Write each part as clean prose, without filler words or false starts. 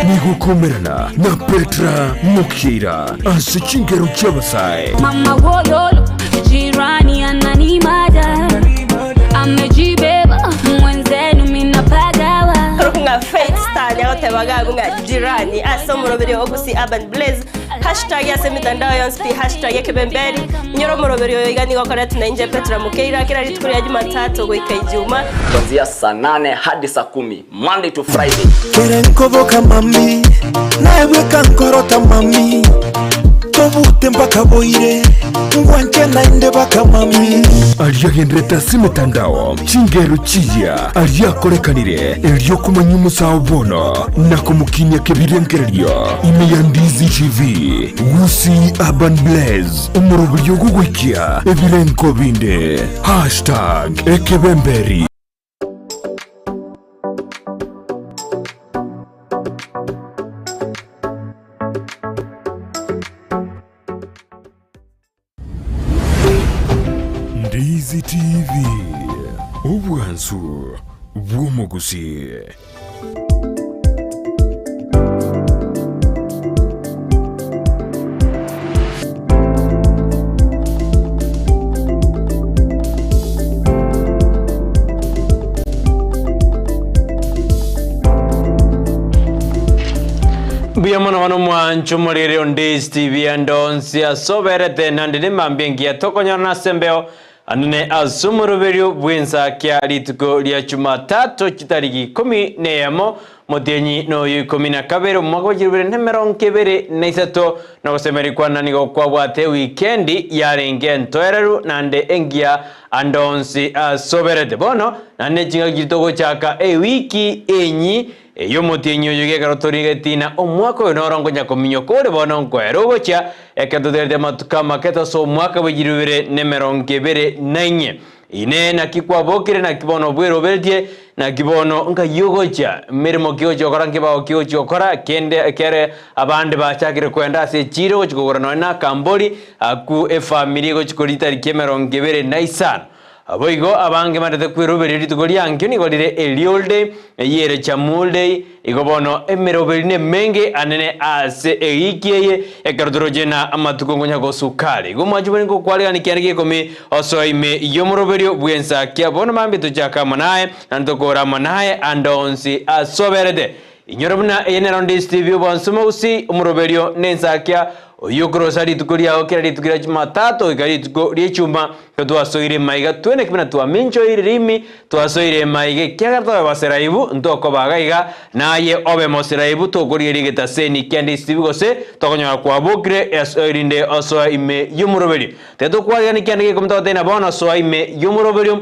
Nigokomerana na Petra Mokeira ase chingero chi'abasae. Mama wololo, jirani ananimada, amejibeba mwenzenu minapagawa. Korokwa ng'a Faith Star niagoteba iga abwo ng'a jirani ase omoroberi o Gusii Urban Blaze, Hashtag ase emitandao yonsi pi hashtag ekebemberi. Inyora omoroberi oyo iga nigo okoretwa na inche Petra Mokeira kera rituko ria Jumatatu goika Ijuma. Kuanzia saa nane hadi saa kumi Monday to Friday. Kere nkoboka mami, naye bweka nkorota mami, tobute mpaka boire, ngwanche naende baka mami. Aria agenderete ase emetandao, chingero chiya aria akorekanire, erio komanya omosao bono na komokinia kebirengererio ime ya Ndizi TV, Gusii Urban Blaze, omoroberio ogogoikia ebirengo binde. Hashtag Ekebemberi. Ndizi TV, obwansu bw'omogusii. Mbuya mono bono mwancho morere onde TV ande onsi ase oberete nande nemambia engiya tokonyorana ase embeo Anene ase omoroberio bw'ensakia rituko ria Jumatatu chitariki ikomi na eyemo, motienyi noyo ikomi na kabere omwaka bwa chirubere na emerongo ebere na isato, na ogosemeria kwane nigo kwabwate ewikendi yarenge entoereru naende engiya ande onsi ase oberete. Bono naende chingaki chiria togochaka ewiki enyi Eyio omotienyi oyo gekero torigetie na omwaka oyo noro nkonya kominyoka ore bono nkoera ogochia, ekero totigarete amatuko amake tosoe omwaka bwe chirubere na emerongo ebere na inye. Inee, naki kwabokire, naki bono bweroberetie, naki bono nkai ogochia? Meremo ki ogochia gokora, nkebao ki ogochia gokora, kende ekere abande bachakire koenda ase echiiro gochia kogora nonya na akambori, akwo efamiri egochia koria chitariki emerongo ebere na isano. Boigo abange barete kweroberia rituko riankio nigo rire Eliolday, eyio ere Chamulday, igo bono emeroberi nemenge anene ase ewiki eye, ekero toroche na amatuko nkonya gosuka are. Igo mwanche bore ngokwarigani kianda gi'ekomi osoe ime y'omoroberio bw'ensakia. Bono mambia tochake amo naye, naende tokore amo naye ande onsi asoberete. Inyora buna eye nero ndisiti bi'obwansu mogusi, omoroberio nensakia, oyio okorosa rituko riao kera rituko ria Jumatatu goika rituko ri'Echuma, ekero twasoire maiga tweneki buna twaminchoire rimi, twasoire maiga ekiagera tobe baseraibu, ntokoba iga iga, naye obe moseraibu tokorigereria egetaseni kia ndisiti gose tokonyora kwabokire erinde osoe ime y'omoroberio. Tiga tokwariganie kianda gekomi togotebia na bono soa ime y'omoroberio.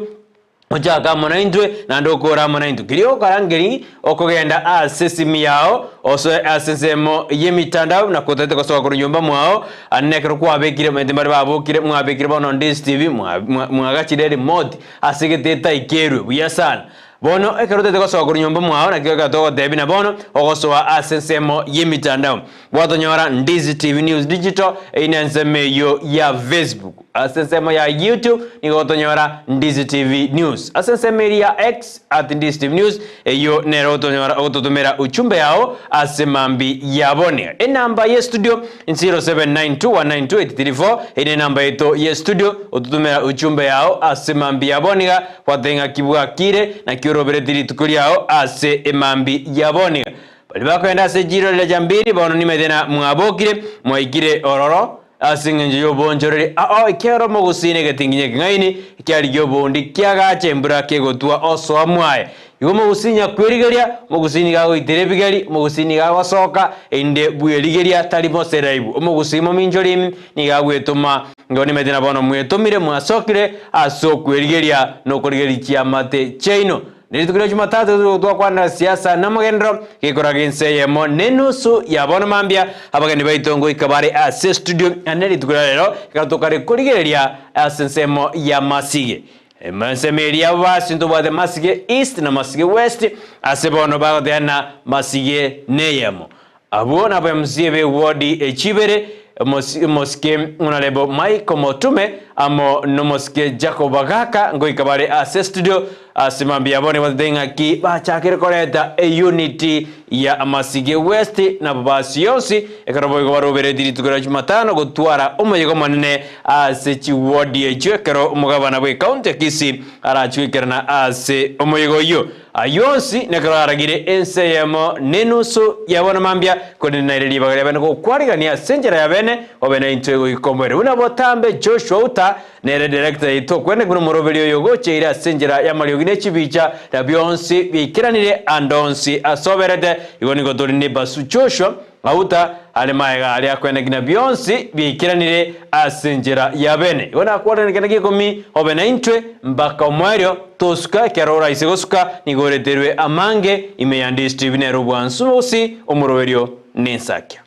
Ochake amo naintwe, naende okore amo naintwe. Keria ogokora nkeri, okogenda ase esimi yao, osoe ase ensemo y'emitandao, na kotagete gosoka korwa nyomba mwao, aande ekero kwabekire, omanyete mbare babokire, mwabekire bono Ndizi TV, mwa- mwa- mwagachire remote ase egete etaikerwe buya sana. Bono ekero otagete gosoka korwa nyomba mwao, naki ekero togotebia na bono, ogosoa ase ensemo y'emitandao. Gwatonyora Ndizi TV News Digital, eyio nensemo eyio ya Facebook. Ase ensemo ya YouTube nigo gotonyora Ndizi TV News. Ase ensemo eria ya X at Ndizi TV News eyio nero gotonyora ogototomera uchumbe yao ase mambi ya bone. Enamba ye studio 0792192834 eyio nenamba yaito ye studio ototomera uchumbe yao ase mambi ya bone iga gwateba ng'aki bwakire naki orobereti rituko riao ase emambi ya bone iga. Baria bakogenda ase chiiro riria Jambiri bono nimanyete na mwabokire mwaikire ororo Ase engencho y'oboonchoreri ao, ekiagera omogusii negetinginyo ekeng'aini, ekiarigia obondi kiagacha embura kegotwa osoa mwaye. Igo omogusii nyakwerigeria, omogusii nigo agoitera ebigeri, omogusii nigo agosoka, erinde bwerigeria tari moseraibu. Omogusii mominchori nigo agwetoma, igo nimanyete na bono mwetomire mwasokire ase okwerigeria na okorigereria chiamate chiaino. Nerituko ria Jumatatu twakwanera siasa namogenderero gekoraga ense eyemo nenusu ya bono mambia abageni baito ngoika bare ase studio ane rituko ria rero ekero tokare korigereria ase ensemo ya Masige ensemo eria basi ntobwate Masige East na Masige West ase bono bagoteana Masige neyemo Abwo nabo MC b'ewodi echibere, Omosike Honourable Michael Motume amo nomosike Jacob Bagaka ngoika bare ase studio ase mambia yabo nigo batete ng'aki bachakire koreta eunity ya Masige West na Bobasi yonsi ekero boigo baroberetie rituko ria Jumatano gotwara omoyega omonene ase chiwodi echio ekero omogabana bw'ecounty ya Kisii arachie goikerana ase omoyega oyio. Ayio onsi nekero aragire ense eyemo na enusu ya bono mambia, korende naire ribaga ria bene gokwarigania ase enchera ya bene, obe naintwe goika omoerio. Buna botambe Joshua Uta nere director yaito okweneka buna omoroberi oyo ogocheire ase enchera y'amariogi ne chibicha, na bionsi biaikeranire ande onsi ase oberete. Igo nigo tore ne Basu Joshua Auta are magega aria akweneki na bionsi biaikeranire ase enchera ya bene. Igo nakwarire kende gi'ikomi obe naintwe mpaka omoerio, tosuka, ekero oraise gosuka nigo oreterwe amange ime ya Ndistv nere obwansu bogosii omoroberio nensakia.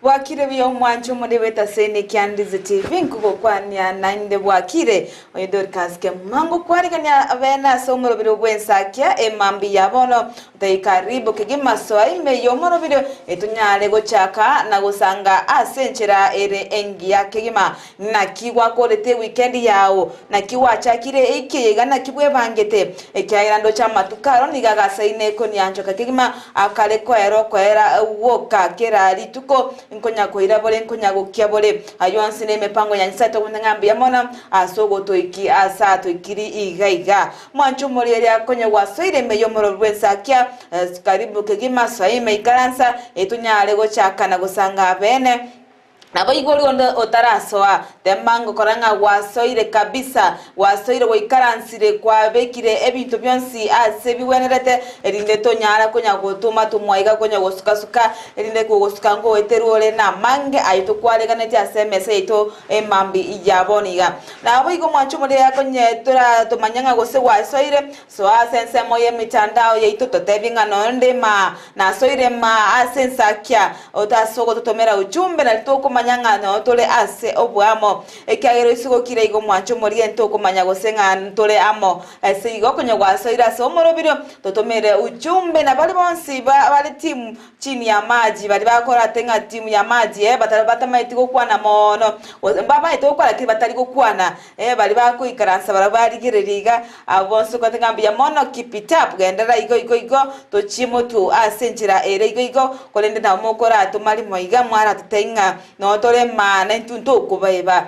Bwakire buya omwancho omorebe taseni kia Ndizi TV nkogokwania nainde bwakire oyo Dorcas Kemuma ngokwarigania abene ase omoroberi bwensakia emambi ya bono Tari karibu kegima soa ime y'omorobiri, etonyare gochaka na gosanga ase enchera ere engiya kegima. Naki gwakorete ewikendi yao? Naki gwachakire eiki eye iga naki bwebangete? Ekiagera ndoche amatuko aro nigo agasaine konianchoka kegima, akare koera okoera gwoka kera rituko, nkonya koira bore nkonya gokia bore. Ayio onsi nemepango ya Nyasae togomanya ng'a mbuya mono ase ogotoikia ase atoikiri iga iga. Mwanche omorieria konya gwasoire ime y'omorori bw'ensakia, karibu kegima soa ime ikaransa, etonyare gochaka na gosanga abeene. Naboigo oria onde otarasoa, tema ngokora ng'a gwasoire kabisa, gwasoire gwaikaransire, kwabekire ebinto bionsi ase bigwenerete, erinde tonyara konya gotoma tomwa iga konya gosuka-suka, erinde kogosuka ngoeterwe ore namange aye tokwareganetie ase emesa yaito emambia ya bono iga. Naboigo mwanche omoria konye toratomanya ng'a gose gwasoire, soa ase ensemo y'emetandao yaito totebie ng'a nonde maa nasoire maa ase ensakia ase ogototomera ujumbe nari tokomanya ng'a noo tore ase oboamo. Ekiagera oisogokire igo mwanche omoria ntokomanya gose ng'a ntore amo. Ase igo konya gwasoire ase omoroberio totomere ujumbe na baria bonsi bare timu Chini ya maji, baria bakorate ng'a timu ya maji eh, batari batamaeti gokwana moono, gose mbamaete gokwana lakini batari gokwana eh, baria bakoikaransa barabwo barigereria iga, abwo bonsi okote ng'a mbuya mono, keep it up, genderera igo igo igo, tochie motwe ase enchera ere igo igo, korende nabo mokoratoma rimo iga mwaratotebia ng'a noo tore maana intwe ntokobaeba.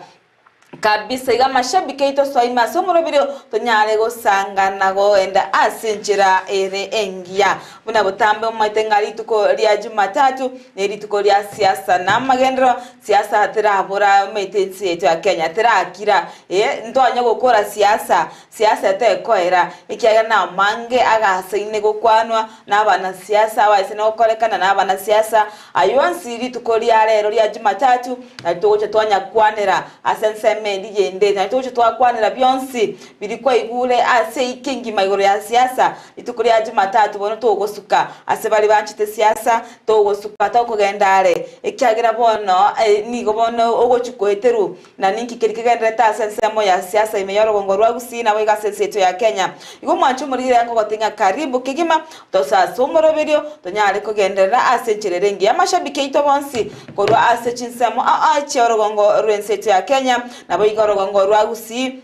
Kabisa iga amashabiki aito soa ime ase omoroberio tonyare gosanga na goenda ase enchera ere engiya. Buna botambe omomaete ng'a rituko ria Jumatatu nerituko ria siasa na amagenderero, siasa terabora omanyete ense yaito ya Kenya terakira eh ntwanya gokora siasa, siasa tekoera ekiagera namange agasaine gokwanwa na abanasiasa abaise nokorekana na abanasiasa Ayio onsi rituko ria rero ria Jumatatu, nari togocha twanyakwanera ase ensemo eria yende, nari togocha twakwanera bionsi biria kwaigure ase eiki engima igoro ya siasa. Rituko ria Jumatatu bono togosuka ase baria banchete siasa, togosuka tokogenda are, ekiagera bono nigo bono ogochia koeterwa na ninki keria kegendererete ase ensemo ya siasa ime y'orogongo rwa Gusii naboigo ase ense yaito ya Kenya. Igo omwanche omorigere nkogotebi ng'a karibu kegima Tosoe ase omoroberio, tonyare kogenderera ase enchera ere engiya. Amashabiki aito bonsi korwa ase chinsemo ao chi'orogongo rw'ense yaito ya Kenya, naboigo orogongo rwa Gusii,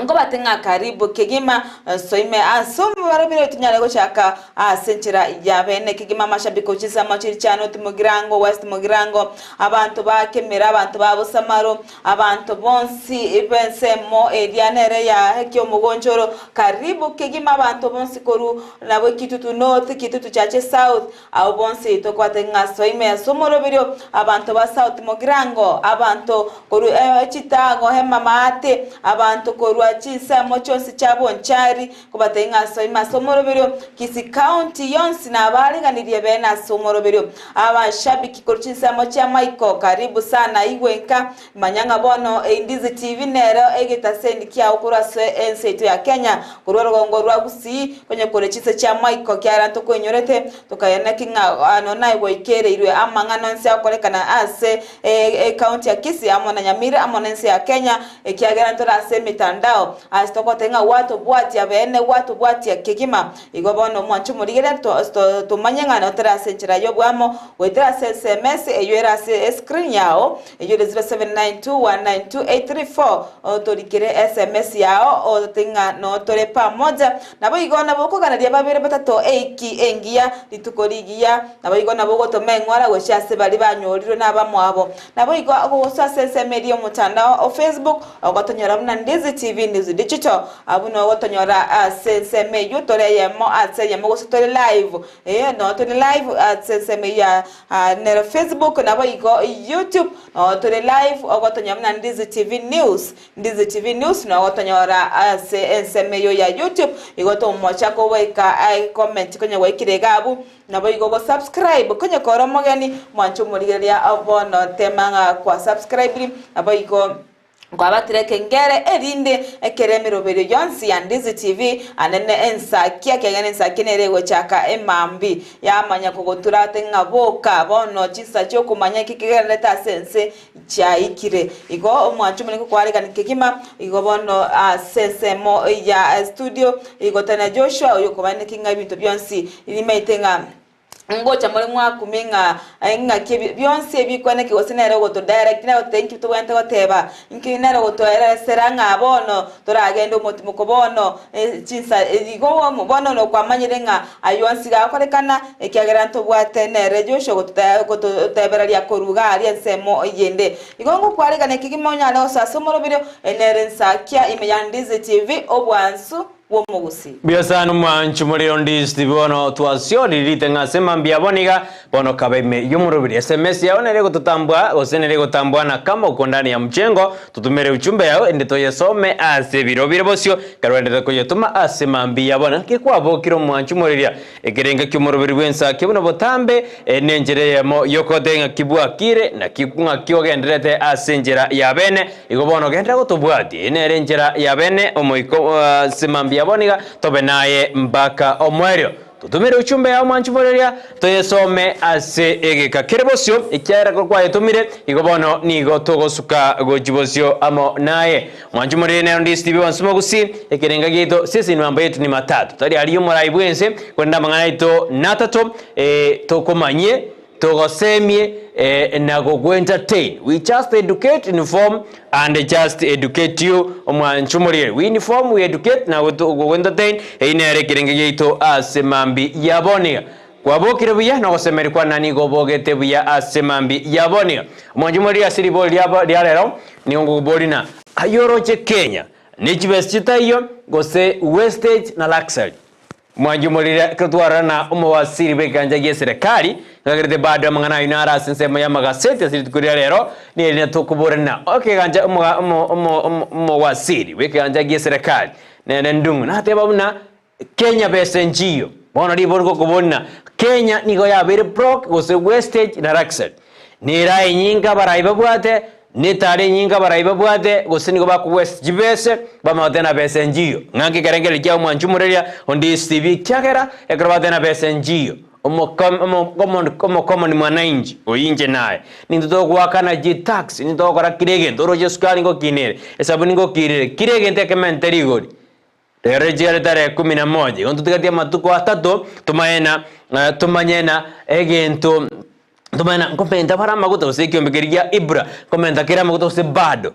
nkobate ng'a karibu kegima soime ase omoroberio tonyare gochaka ase enchera ya bene kegima. Amashabiki korwa chinsemo chiria chia North Mugirango, West Mugirango, abanto ba Kemera, abanto ba Bosamaro, Abanto bonsi b'ensemo eria nere ya ekiomogonchoro, karibu kegima abanto bonsi korwa nabo Kitutu North, Kitutu Chache South, abwo bonsi tokwate ng'a soa ime ase omoroberio, abanto ba South Mogirango, abanto korwa Chitago, Hema Maate, abanto korwa chinsemo chionsi chia Bonchari, kobatebia ng'a soa ime ase omoroberio, Kisii County yonsi nabaariganirie bene ase omoroberio. Abashabiki korwa chinsemo chia Michael, karibu sana igwe nka, manya ng'a bono Indizi TV nero egetaseni kiao korwa ase ense yaito ya Kenya, korwa orogongo rwa Gusii, konya kore chinse chia Michael kiagera ntokoinyorete, tokaeneki ng'a ano naye gwaikereirwe amang'ana onsi agokorekana ase ecounty ya Kisii amo na Nyamira amo nense ya Kenya, ekiagera ntore ase emetandao. emetandao ase togoteba ng'a gwatobwatia beene gwatobwatia kegima. Igo bono mwanche omorigereria to to tomanye ng'a notore ase enchera y'oboamo goetera ase SMS eyio ere ase escreen yao eyio ere 0792192834 otorikere SMS yao otote ng'a notore pamoja. Naboigo nabo okoganeria babere batato eiki engiya rituko rigiya, naboigo nabo ogotoma eng'ora gochia ase baria banyorirwe nabamwabo. Naboigo ogosoa ase ensemo eria y'omotandao o Facebook, ogotonyora buna Ndizi TV News Digital, abwo nogotonyora ase ensemo eyio tore eyemo ase eyemo gose tore live, ee noo tore live ase ensemo eyio ya nero Facebook naboigo YouTube noo tore live ogotonyora buna Ndizi TV News. Ndizi TV News nogotonyora ase ensemo eyio ya YouTube, igo tomocha koboika comment konya gwaikire iga abwo. Naboigo go subscribe konye kore omogeni mwanche omorigereria bono tema ng'a kwa subscribiri naboigo kwabatire ekengere erinde ekere emeroberio yonsi ya Ndizi TV anene ensakia ekiagera ensakia nere egochaka emambi yamanya kogotura ate ng'a boka bono chinsa chiokomanya eki kegendererete ase ense chiaikire. Igo omwancho omonene kokoaregania kegima, igo bono ase ensemo ya studio, igo tari na Joshua oyokobaeneki ng'a ebinto bionsi rimaete ng'a ngocha more mwakumie ng'a ng'aki ebi bionsi ebikwaneki gose nere ogotodirect nere ogototebia inki tobwenerete goteba, inki nere ogotoeresera ng'a bono toragende omotimoko bono chinsa igo bono nokwamanyire ng'a Ayio onsi gakorekana, ekiagera ntobwate nere Joshua gototebereria korwa iga aria ensemo eyende. Igo ngokwaregania kegima onyare gosoa ase omoroberio, nere nsakia ime ya Ndizi TV, obwansu bw'omogusii. Mbuya sana omwanchi omorero Ndizi TV bono twasioririe ng'a ase mambia bono iga bono kaba ime y'omoroberi SMS yao nere egototambua gose nere egotambua na kama uko ndani ya mjengo Totumere ujumbe yao ende toyesome ase ebiro bire bosio, ekero oenderete koyetoma ase mambia bono. Naki kwabokire omwanchi omoreria ekerenga ki'omoroberi bw'ensaki buna botambe, eye nenchera eyemo y'ogoteba ng'aki bwakire, naki ng'aki ogendererete ase enchera ya bene. Igo bono genderera gotobwatia, eye nere enchera ya bene, omoika ase mambia bono iga tobe naye mpaka omoerio. Totomere ujumbe yao mwanchi moreria, toyesome ase egeka kere bosio, ekiagera ekero kwayetomire, igo bono nigo togosuka gochia bosio amo naye. Mwanchi moreria nero ndi Steve wa Nsuma Gusii, ekerenga giaito sisi ni mambo yetu ni matatu, tari aria omorai bwense, korende amang'ana aito natato, eh, tokomanyie, Togosemie na gogoentertain, we just educate, inform and just educate you omwancho omoriri, we inform, we educate na gogoentertain, eyio nere ekerenge giaito ase mambi ya bono iga. Kwabokire buya na ogosemeria kwane nigo obogete buya ase mambi ya bono iga. Omwancho omoriri ase ribori ria rero nigo ngokoboria na aye oroche Kenya ne chibesa chitaiyo gose wastage na luxury? Mwanche omorire ekero twarora na omowasiri bw'ekegancha gi'eserekari, ngagerete bado amang'ana ayio naro ase ensemo y'amagaseti ase rituko ria rero, nerina tokoborana ekegancha omoga omo omo omo omowasiri bw'ekegancha gi'eserekari nere Ndung'u nateba buna Kenya besa enchiyo. Bono ribori ngokoborina Kenya nigo yabeire broke gose wastage na luxury. Nera enyinga abarai babwate, netara enyinga abarai babwate, gose nigo bakogwesa chibese, bamanya goteba besa enchiyo. Ng'ake ekerengererio kia omwanchi omoreria onde esibi ekiagera ekero bateba besa enchiyo, omocommon mwananchi oyio inche naye, nintwe togoakana chitax, nintwe togokora kera egento, oroche esukari ngokinere, esabuni ngokinere, kera egento ekemente rigori. Rero chiare tarehe kumi na moja, igo ntotigatie amatuko atato tomanye na tomanye na egento tomanye na nkomenta bare amaguta gose ekiombe keria gia Ibra, nkomenta kere amaguta gose bado.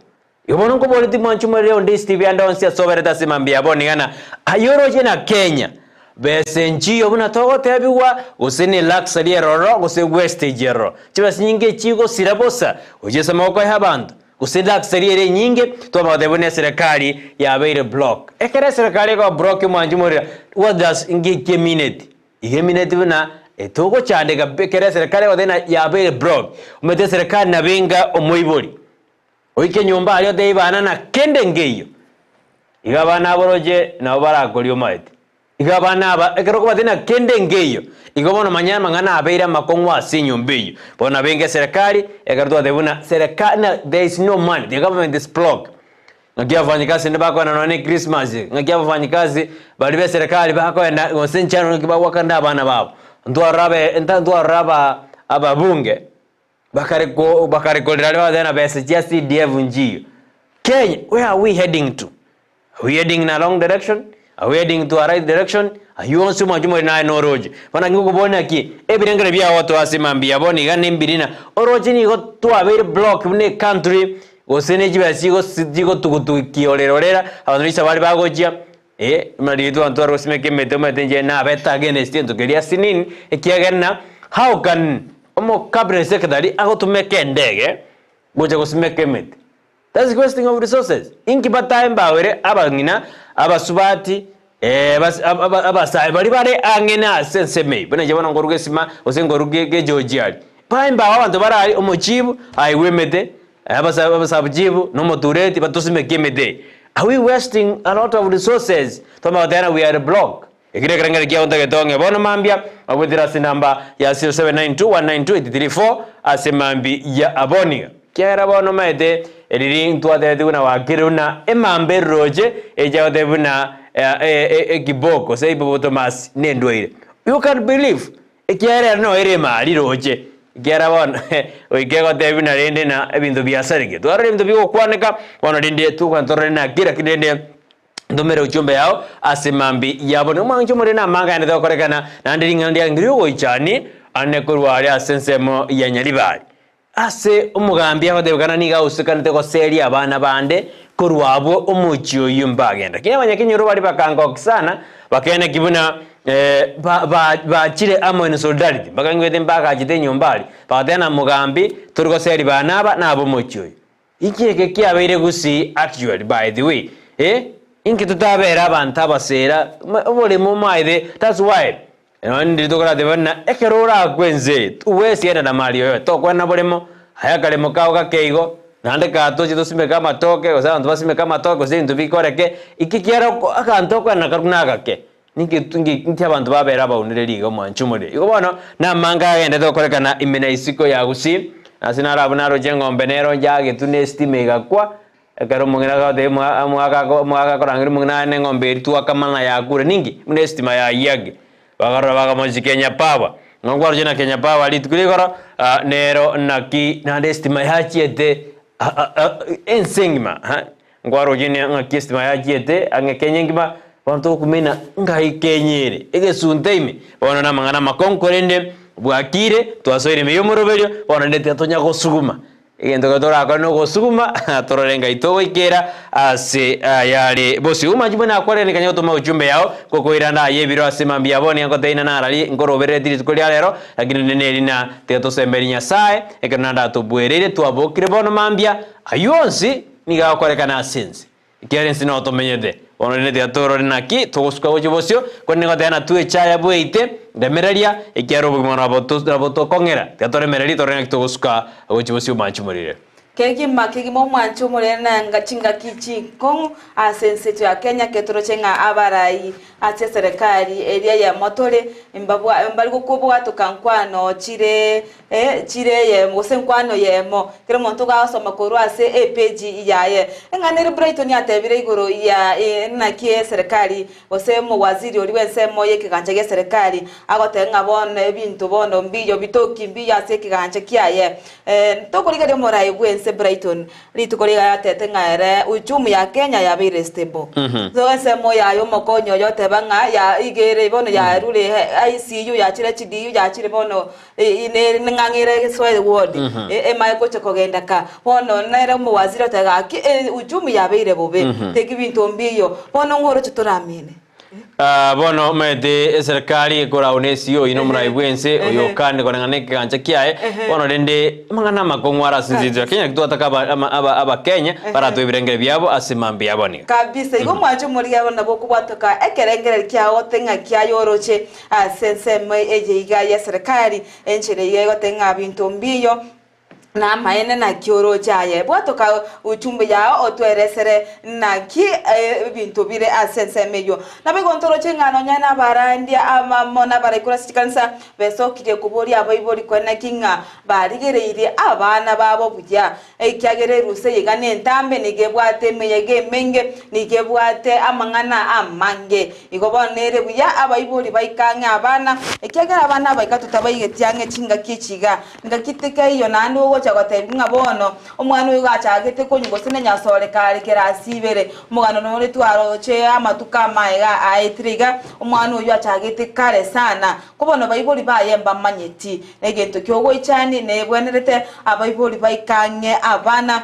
Igo bono nkoboretie mwanche omorere onde ase ande onsi ase oberete ase mambia bono iga na aye oroche na Kenya, besa enchiyo buna togotebigwa gose ne luxury eroro gose wastage eroro. Chibesa chinyinge chigosira bosa gochia ase amaboko ya abanto. Gose luxury ere enyinge, twamanya goteba buna eserekari yabeire broke. Ekero eserekari ekoba broke omwanchi morira, what does ngeki emineti? Iga emineti buna togochandeka ekero eserekari egoteba ng'a yabeire broke. Omanyete eserekari nabo enga omoibori, oike nyomba aria otebie bana na kende nkeiyo, iga abana aboroche nabo barakorie omanyete. Iga abana aba, ekero okobatebia ng'a kende nkeiyo, igo bono manya amang'ana abeire amakong'u ase enyomba eyio. Bono nabo enga eserekari, ekero twatebia buna sereka na there is no money, the government is broke. Ng'aki abafanyikazi rende bakoenda nonya na echristmas, ng'aki abafanyikazi baria ba eserekari bakoenda gose nchano ng'aki bagoakanera abana babo. Ntwarora abe nta ntwarora aba ababunge, bakare ko bakare korera aria bagateba ng'a besa chia CDF nchiyo. Kenya, where are we heading to? Are we heading in a wrong direction? Are we heading to a right direction? Ayio onsi omwancho more naye noroche. Bono naki ngokoboria naki, ebirengero biao gotoa ase mambia bono iga nembiri na oroche nigo twabeire block buna ecountry gose ne chibesa chigosi chigotugutukia orera orera abanto risabari bagochia eh, buna riria twa tware gosimeka emete omanyete inche nabete against egento keria asinini ekiagera na how can omo cabinet secretary agotumeka endege gocha gosimeka emete. That's wasting of resources. Inki batae mbawere abang'ina, abasubati, eh, bas- ab- ab- abasae baria bare ang'e na ase ensemo eye. Buna inche bono nkoruga esima, gose nkoruga ge- gejoji aria. Bae mbawe abanto bare aria, omochibu, aigwe emete, abasa abasabuchibu, na omotureti, batosimeke emete eye. Are we wasting a lot of resources? Twamanya goteba ng'a we are broke. Ekero ekerengero kiao ntagete ong'e bono mambia, ogwetera ase enamba ya 0792192834 ase mambi ya aboniga. Kiagera bono omanyete eriri ntwatebetigwe na wakire buna emamba eroroche echa gotebia buna ekiboko gose hippopotamus nendwaire. You can believe ekiagera ere noyo ere emari roche ekiagera bono goika egotebia buna rende na ebinto biasareke. Twarora ebinto bigokwaneka bono rende tokogenda torore naki lakini rende Ntomere uchumbe yao ase mambi yabo. Nigo mwanche omorero na amanga aye tokorekana, naende ring'ana riange ri'ogoichani ane korwa aria ase ensemo ya Nyaribari. Ase omogambi agotebekana nigo agosekanete goseria abana bande korwa abwo omochie oyio mbagenda. Lakini abanyakenyoro baria bakangokia sana, bakeneki buna bachire amo in solidarity, mpaka ngwete mbagachete enyomba aria, bagateba na mogambi tori goseria bana aba na ab'omochie oyo. Inki eke kiabeire gusii actually by the way eh inki totabere abanto abasera oboremo omaete that's why nonye ndiri tokorateba buna ekero orakwe ense eye tobwesienda na mali yoyote tokwenda boremo aye akaremo kao gake igo naende katoche tosimeke amatoke gose abanto basimeke amatoke gose ebinto bikoreke iki kiaro aganto okoenda nakarobwo nagake Ninki nki abanto babere abaunire riiga omwancho omorero? Igo bono namange agenderete gokorekana ime na isiko ya Gusii, ase naro abwo naroche eng'ombe nero yagetwe ne estima egakwa, ekero omong'ina agotebia omoa omogaka ako omogaka akorangeria omong'ina aye na eng'ombe eria twakamana yakure ninki? Buna estima yayiage. Bakarora bakamochia Kenya Power, ng'a nkwaroche na Kenya Power rituko ria igoro nero naki naende estima yachiete ense engima. Nkwaroche ng'aki estima yachiete ang'e Kenya engima, bono tokumina ngai Kenya ere, egesunte ime, bono namang'ana amakong'u korende bwakire, twasoire ime y'omoroberio, bono rende tiga tonya gosuguma. Egento ekero torakore nogosuguma, torore ngai togoikera ase ayare bosio. Omanche buna nakwarire nikanya gotoma ujumbe yao, ngokoirana aye ebiro ase mambia bono nigo ngotebi ng'a narari nkoroberereti rituko ria rero, lakini rende neri ng'a tiga tosemberie Nyasaye, ekero naende atobwereire twabokire bono mambia, ayio onsi Nigo agokorekana ase ense, ekiagera ense nao tomenyete. Bono rende tiga torore naki togosuka gochia bosio, korende nigo goteba ng'a twechaya bweite, remereria, ekiagera obogima nabo nabo tokong'era. Tiga toremererie torore naki togosuka gochia bosio omwanchi omorere. Kegima kegima omwanchi omorere na chingaki chinkong'u ase ense yaito ya Kenya ketoroche ng'a abarai Ase eserekari eria eyemo tore, mbabwa mbari gokobwatoka nkwano chire chire eyemo gose nkwano eyemo, kera omonto iga agosoma korwa ase epeji yaye. Eng'ana ere Brighton atebire igoro ya naki eserekari gose omowaziri oria bw'ensemo y'ekegancha gi'eserekari agoteba ng'a bono ebinto bono mbiyo bitoki mbiyo ase ekegancha kiaye. Tokorigereria omorai bw'ense Brighton Rituko riria yatete ng'a ere uchumi ya Kenya yabeire stable. So ensemo yaye omokonyi oyo oteba ng'a ya iga ere bono yarure ICU yachire HDU yachire bono ng'ang'e ere ward emaye gocha kogenda ka. Bono nere omowaziri oteba gaki uchumi yabeire bobe teki binto mbiyo. Bono ng'o oroche toramine. Ah, bono omanyete eserekari ekoragwa na esio oyio nomorai bwense oyo okande koreng'ana na ekegancha kiaye bono rende amang'ana amakong'u are ase ense yaito ya Kenya naki twataka aba- ama- aba- abakenya baratoe ebirengere biabo ase mambia abo niga. Kabisa, igo mwanche omorigia abo nabo okobwatoka ekerengererio kiao gose ng'a kiaye oroche ase ensemo eye iga y'eserekari, enchera iga egote ng'a binto mbiyo, Namaene naki oroche aye? Bwatoka uchumbe yao otweresere naki ebinto bire ase ensemo eyio. Naboigo ntoroche ng'a nonya nabarandia amo nabaraikure ase chikanisa besokirie koboria abaibori kweneki ng'a barigereirie abana babo buya, ekiagera erusa eye iga nentambe, nigo ebwate emeyega emenge, nigo ebwate amang'ana amange. Igo bono nere buya abaibori baike ang'e abana, ekiagera abana abaika totabaigeti ang'e chingaki echi iga. Ngaki tikeiyo naende ogocha. Ogocha gotebiwa ng'a bono omwana oyo igo achagete konywa gose na nyasore kare kerasi ibere, omogano nore twaroche amatuko amaye iga aetire iga, omwana oyio achagete kare sana, ko bono baibori baye mbamanyeti. Negento kiogoichani nebwenerete abaibori baike ang'e abana.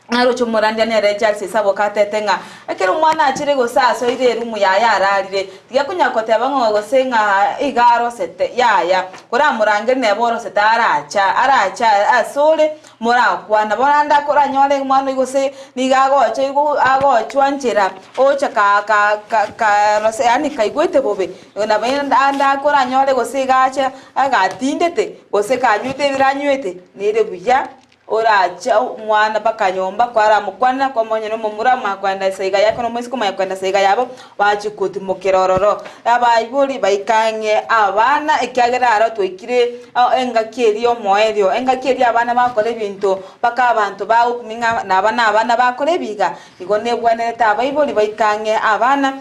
Naroche omorandia nere Charles Saboka atete ng'a ekero omwana achire gose asoire erumu yaye ararire, tiga konya koteba ng'a gose ng'a iga arosete, yaya. Koramorangerie neba orosete aracha, arache asore morakwana. Bono naende akoranyore omwana oyio gose nigo agocha igo agochwa nchera, ocha ka ka ka karose yaani kaigwete bobe, nabo ande akoranyore gose iga ache agatindete, gose kanywete ebere anywete, nere buya. Orache omwana mpaka nyomba, kwaramokwanera, kwamonya nomomura, omanya koenda ase iga yake, nomoiseke omanya koenda ase iga yabo, bachia gotimokera ororo. Abaibori baike ang'e abana, ekiagera aro twaikire engaki eria y'omoerio, engaki eria abana bakora ebinto mpaka abanto bagokumia ng'a naba nabana bakora ebiga, igo nebwenerete abaibori baike ang'e abana.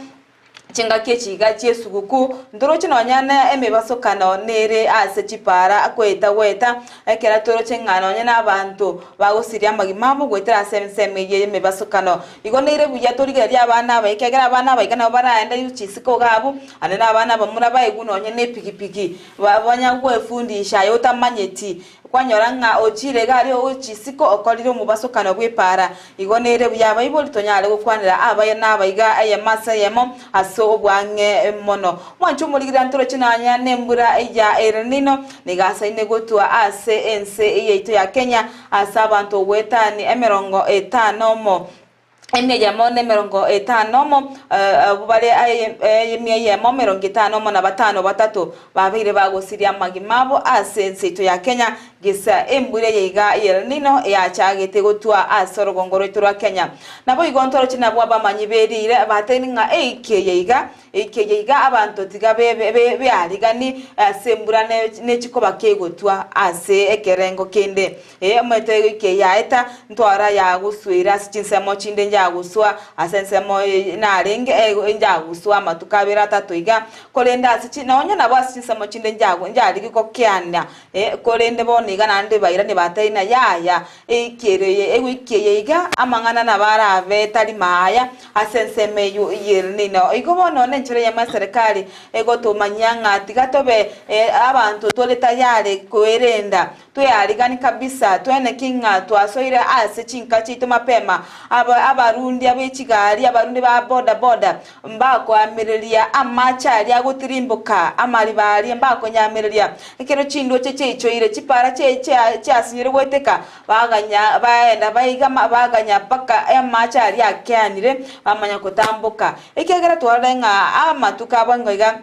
Chingaki echi iga chi'esuguku, ntoroche nonya ne emebasokano nere ase chipaara goeta goeta, ekero toroche ng'a nonya nabanto bagosiria amagima abo goetera ase ensemo eyio y'emebasokano. Igo neire buya torigererie abana aba, ekiagera abana aba iga nabo baraende chisiko iga abwo, naende na abana abamura baigwe nonya ne epigipigi, banya gwefundisha aye otamanyeti. Kwanyora ng'a ochiire iga aria gochia isiko okorire omobasokano bw'epaara. Igo nere buya abaibori tonyare gokwanera abaye na abaiga eyemo ase eyemo ase obwang'e mono. Mwanche omorigereria ntoroche nonya nembura ya El Nino nigo asaine gotwa ase ense yaito ya Kenya ase abanto goetania emerongo etano omo. Emia eyemo na emerongo etano omo, abwo bare emia eyemo emerongo etano omo na batano batato babeire bagosiria amagima abo ase ense yaito ya Kenya, gesa embura eye iga y'El Nino yachagete gotwa ase orogongo rwaito rwa Kenya. Naboigo ntoroche nabwo abamanyi b'eriire batebirie ng'a eiki eye iga Eike eye iga abanto tiga bearigani ase embura nechikoba kegotwa ase ekerengo kende. Ee, omanyete egoika eye yaeta, ntwara yaguswire ase chinsemo chinde njaguswa ase ensemo narenge njaguswa amatuko abere atato iga, korende ase chi nonya nabo ase chinsemo chinde njagu njarigi gokeana, korende bono iga naende bairani bateina yaya, Eiki ere eye egoiki eye iga, amang'ana nabo arabe tari maaya ase ensemo eyio y'Elnino. Igo bono nenchera eyemo eserekari egotomanyia ng'a tiga tobe abanto tore tayari kwerenda, twearigani kabisa, tweneki ng'a twasoire ase chinka chiaito mapema. Abarundi abe chigari, abarundi ba boda boda Mbakoamereria amache aria agotirimboka, amariba aria mbakonyaamereria. Ekero chindoche chiaichoire, chipara chiasinyire goeteka, baganya baenda baigama, baganya mpaka amache aria akeanire, bamanya gotamboka. Ekiagera twarorire ng'a amatuko abo nigo iga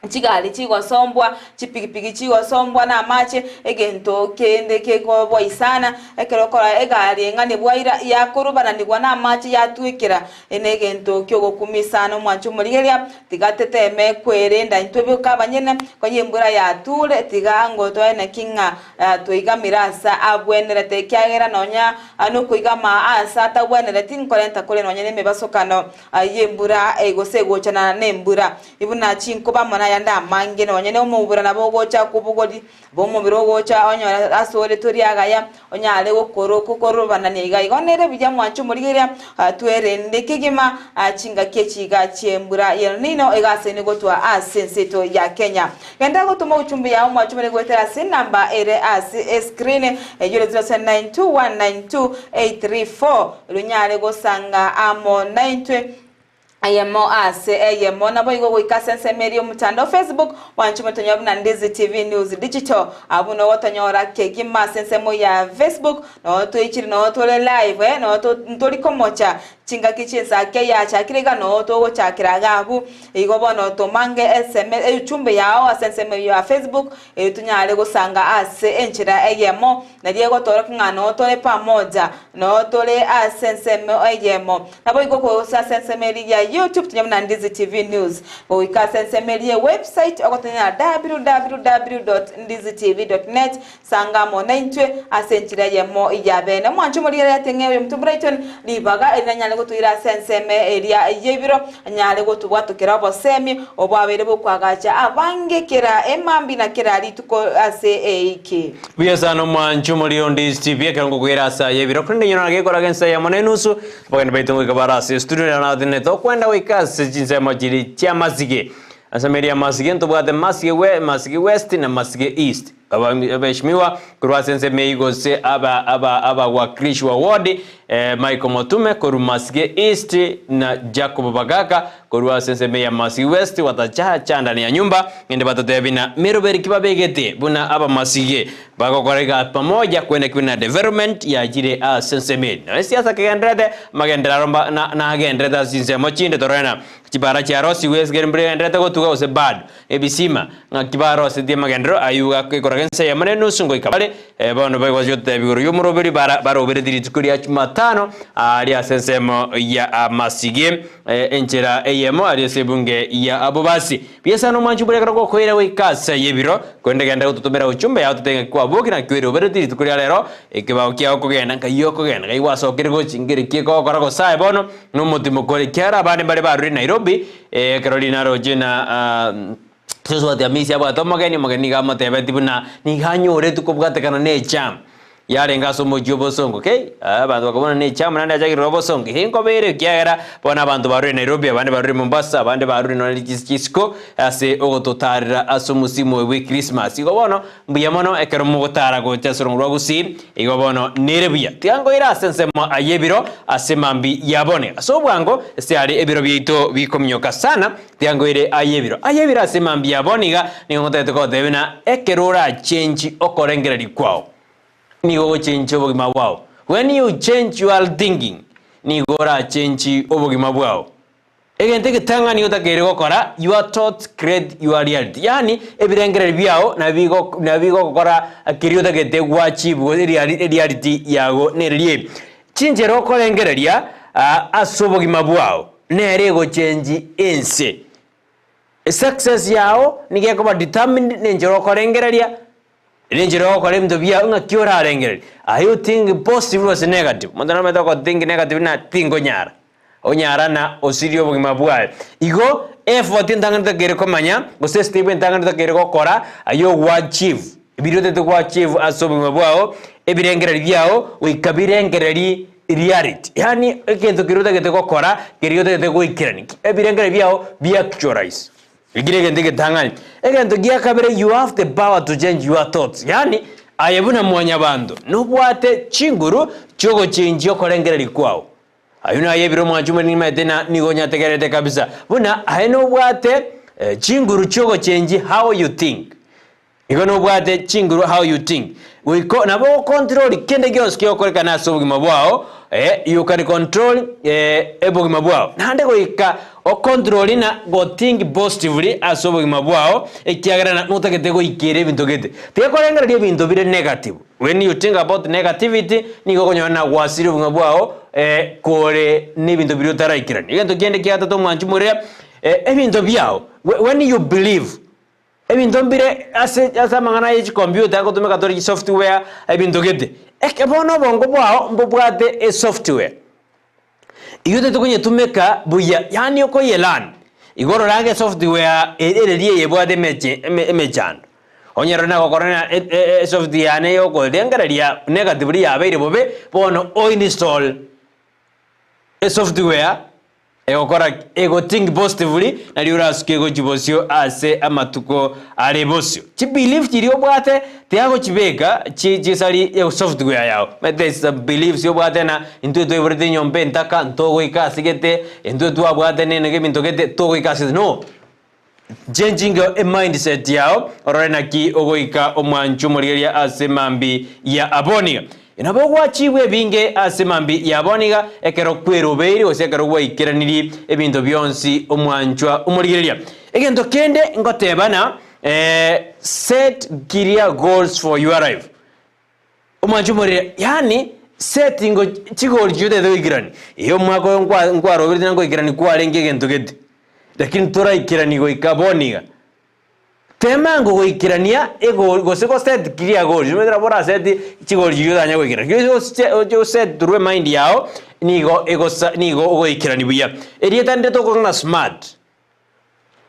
chigari chigosombwa, chipigipigi chigosombwa namache, egento kende kekoboisana, ekero okora egari eng'ana bwaira yakorubananigwa namache yatwekera, negento kiogokumisa omwancho omorigereria, tiga teteme kwerenda intwe boka abanyene, konya embura yature, tiga ngotoe naki ng'a twaigamire ase abwenerete, ekiagera nonya nokoigama aase atagwenereti nkorenta kore nonya nemebasokano y'embura gose egochana nembura. Buna chinkoba amo nayande amange, nonya nomobura nabo ogocha kobogori bw'omobere ogocha onyore asore tori agaya, onyare gokorobanania iga. Igo nere buya mwanche omorigereria twerende kegima chingaki echi iga chi'embura y'El Nino egasaine gotwa ase ense yaito ya Kenya. Genda gotoma ujumbe yao mwanche omorigereria goetera ase enamba ere ase escreen eyio ere 0792192834 erio onyare gosanga amo naintwe. Eyemo ase eyemo. Naboigo goika ase ensemo eria y'omotandao Facebook, mwanche motonyore buna Ndizi TV News Digital. Abwo noo gotonyora kegima ase ensemo ya Facebook, noo toichire noo tore live eh, noo to ntori komocha chingaki chi'ensake yachakire iga noo togochakera iga abwo. Igo bono tomange eseme euchumbe yao ase ensemo eyio ya Facebook, erio tonyare gosanga ase enchera eyemo, nario egotoorokia ng'a noo tore pamoja, noo tore ase ensemo eyemo. Naboigo gocha ase ensemo eria ya YouTube tonya buna Ndizi TV News. Goika ase ensemo eria ye website ogotonyora www.ndizitv.net sanga amo naintwe ase enchera eyemo ya bene. Omwancho omorigereria teng'e oyominto Brighton ribaga eri nanyare gotoira ase ensemo eria y'ebiro anyare gotobwatokera obosemi obwabeire bokwagacha abange kera emambia na kera rituko ase eiki. Buya sana omwancho. omwancho omoriri onde Steve ekero ngokwera ase aye ebiro korende nyora gekoraga ensa eyemo na enusu abageni baito ngoika bare ase estudio nero natenenete okwenda goika ase chinsemo chiri chia Masige ase emeri ya Masige ntobwate Masige we Masige West na Masige East Aba abaheshimiwa korwa ase ensemo eyio gose aba aba abawakilishi wa ward eh, Michael Motume korwa Masige East na Jacob Bagaka Korwa ase ensemo ya Masigi West watachacha ndani ya nyumba, ngende batotebie na meroberi ki babegete buna abamasige bagokora iga pamoja kwene ki buna development yachire ase ensemo eri. Nonya siasa kegendererete, amagenderero aro mba na nagendererete ase chinsemo chinde torore na chibara chiarosigwe ase mbura egendererete gotuga gose bado. Ebisima, ng'aki barosetie amagenderero ayio gakoraga ense eyemo na enusu ngoika bare bono bagochia gotebia igoro y'omoroberi bara barobereti rituko ria Jumatano aaria ase ensemo ya Amasige enchera eyemo aria ase ebunge ya Abobasi. Biasara nomwanchi bore ekero gokoira goika ase ay'ebiro, korende genda gototomera uchumbe yao totebe ng'aki kwaboki naki oirobereti rituko ria rero ekebao kiao kogenda nkai okogenda nkai gwasokire gochi nkeri ki ekogokora gose aye bono nomotimo kore ekiagera abande mbare barure Nairobi Ekero rinaroche na Joshua Amisi abwate omogeni, omogeni nigo amotebetie buna nigo anyoretwe kobwatekana ne echam yarenge ase omochie obosongo. Kei, abanto bakabuna ne echam naende achakire obosongo. Ehe nkobeire ekiagera bono abanto barure Nairobi, abande barure Mombasa, abande barure nonye chisiko ase ogototarera ase omosimu oyo bwe Christmas. Igo bono Mbuya mono ekero mogotara gocha ase orongo rwa Gusii, igo bono nere buya. Tiga nkoire ase ensemo y'ebiro ase mambia ya bone. Ase obwango ase are ebiro biaito bikominyoka sana, tiga nkoire ay'ebiro. Ay'ebiro ase mambia ya bono iga nigo ngotagete gotebia buna ekero orachenchi okorengereria kwao, nigo ogochenchia obogima bwao. When you change your thinking, nigo orachenchi obogima bwao. Egento egetang'ani otakeire gokora, your thoughts create your reality, yaani ebirengererio biao nabigo nabigokora keria otagete gwachieve gose ereali ereality yago nereria eri. Chinchera okorengereria ase obogima bwao nere egochengi ense. Esuccess yao nigo ekoba determined na enchera okorengereria, na enchera ogokora ebinto biao ng'aki orarengererie. Are you thinking positive gose negative? Omonto namanyete ogothink negative na tinkonyara. Onyara na osirie obogima bwaye. Igo effort entang'ani totakeire komanya, gose estep entang'ani totakeire gokora, ayio ogwachieve biria otagete gwachieve ase obogima bwao, ebirengererio biao goika birengererie reality. Yaani egento keria otagete gokora, keria otagete goikerania, ebirengererio biao bi actualize. Ekio negento egetang'ani. Egento gia kabere, you have the power to change your thoughts. Yaani, aye buna mwanyabanto, nobwate chinguru chiogochenchia okorengereria kwao. Ayio naye ebiro mwancha omoriri nimaete na nigo nyategererete kabisa buna aye nobwate chinguru chiogochenji how you think. Igo nobwate chinguru how you think. Goika nabo ogocontrol kende gionsi kegokorekana ase obogima bwao you can control obogima bwao. Naende goika ocontrol na gothink positively ase obogima bwao ekiagera notagete goikera ebinto gete. Tiga korengereria ebinto bire negative. When you think about negativity, nigo okonyora na gwasiria obogima bwao kore nebinto biria otaraikerania. Egento kende kia gatato omwanchi moria, ebinto biao, when you believe, ebinto mbire ase ase amang'ana ye chikompiuta agotumeka tore chisoftware, ebinto gete. Eke bono obongo bwao mbobwate esoftware. Igo tari tokonyetumeka buya, yaani okoyelearn. Igo orore ange esoftware ereria eye ebwate emeche emechando. Onye rero nagokora ng'a esoftware yane yokorengereria negatively yabeire bobe, bono oinstall esoftware egokora ki? Egothink positively nario orasuke gochia bosio ase amatuko are bosio. Chibelief chiria obwate tiagochibeka chi chisari esoftware yao. Omanyete some beliefs obwate ng'a intwe twaiborete enyomba entaka ntogoika ase gete, intwe twabwate nene ebinto gete togoika ase gete no. Changing emindset yao orore naki ogoika omwancho omorigereria ase mambi ya aboniga. Nabo ogwachigwe ebinge ase mambi ya aboniga ekero kwerobeiri gose ekero gwaikeranirie ebinto bionsi omwanchwa omorigereria. Egento kende ngoteba na set clear goals for your life. Omwancho omorere, yaani set ngo chigori chiria otagete goikerania. Ee omwaka oyo nkwa nkwaroberete na ngoikerania kwarenge egento gete, lakini toraikerani goika bono iga. Tema ango goikerania egori gose go set clear goals, omanyete nabo oraseti chigori chiria otanya goikerania. Lakini ose oche oset through emind yago, nigo egosa nigo ogoikerania buya. Erieta rinde tokoroka ng'a smart,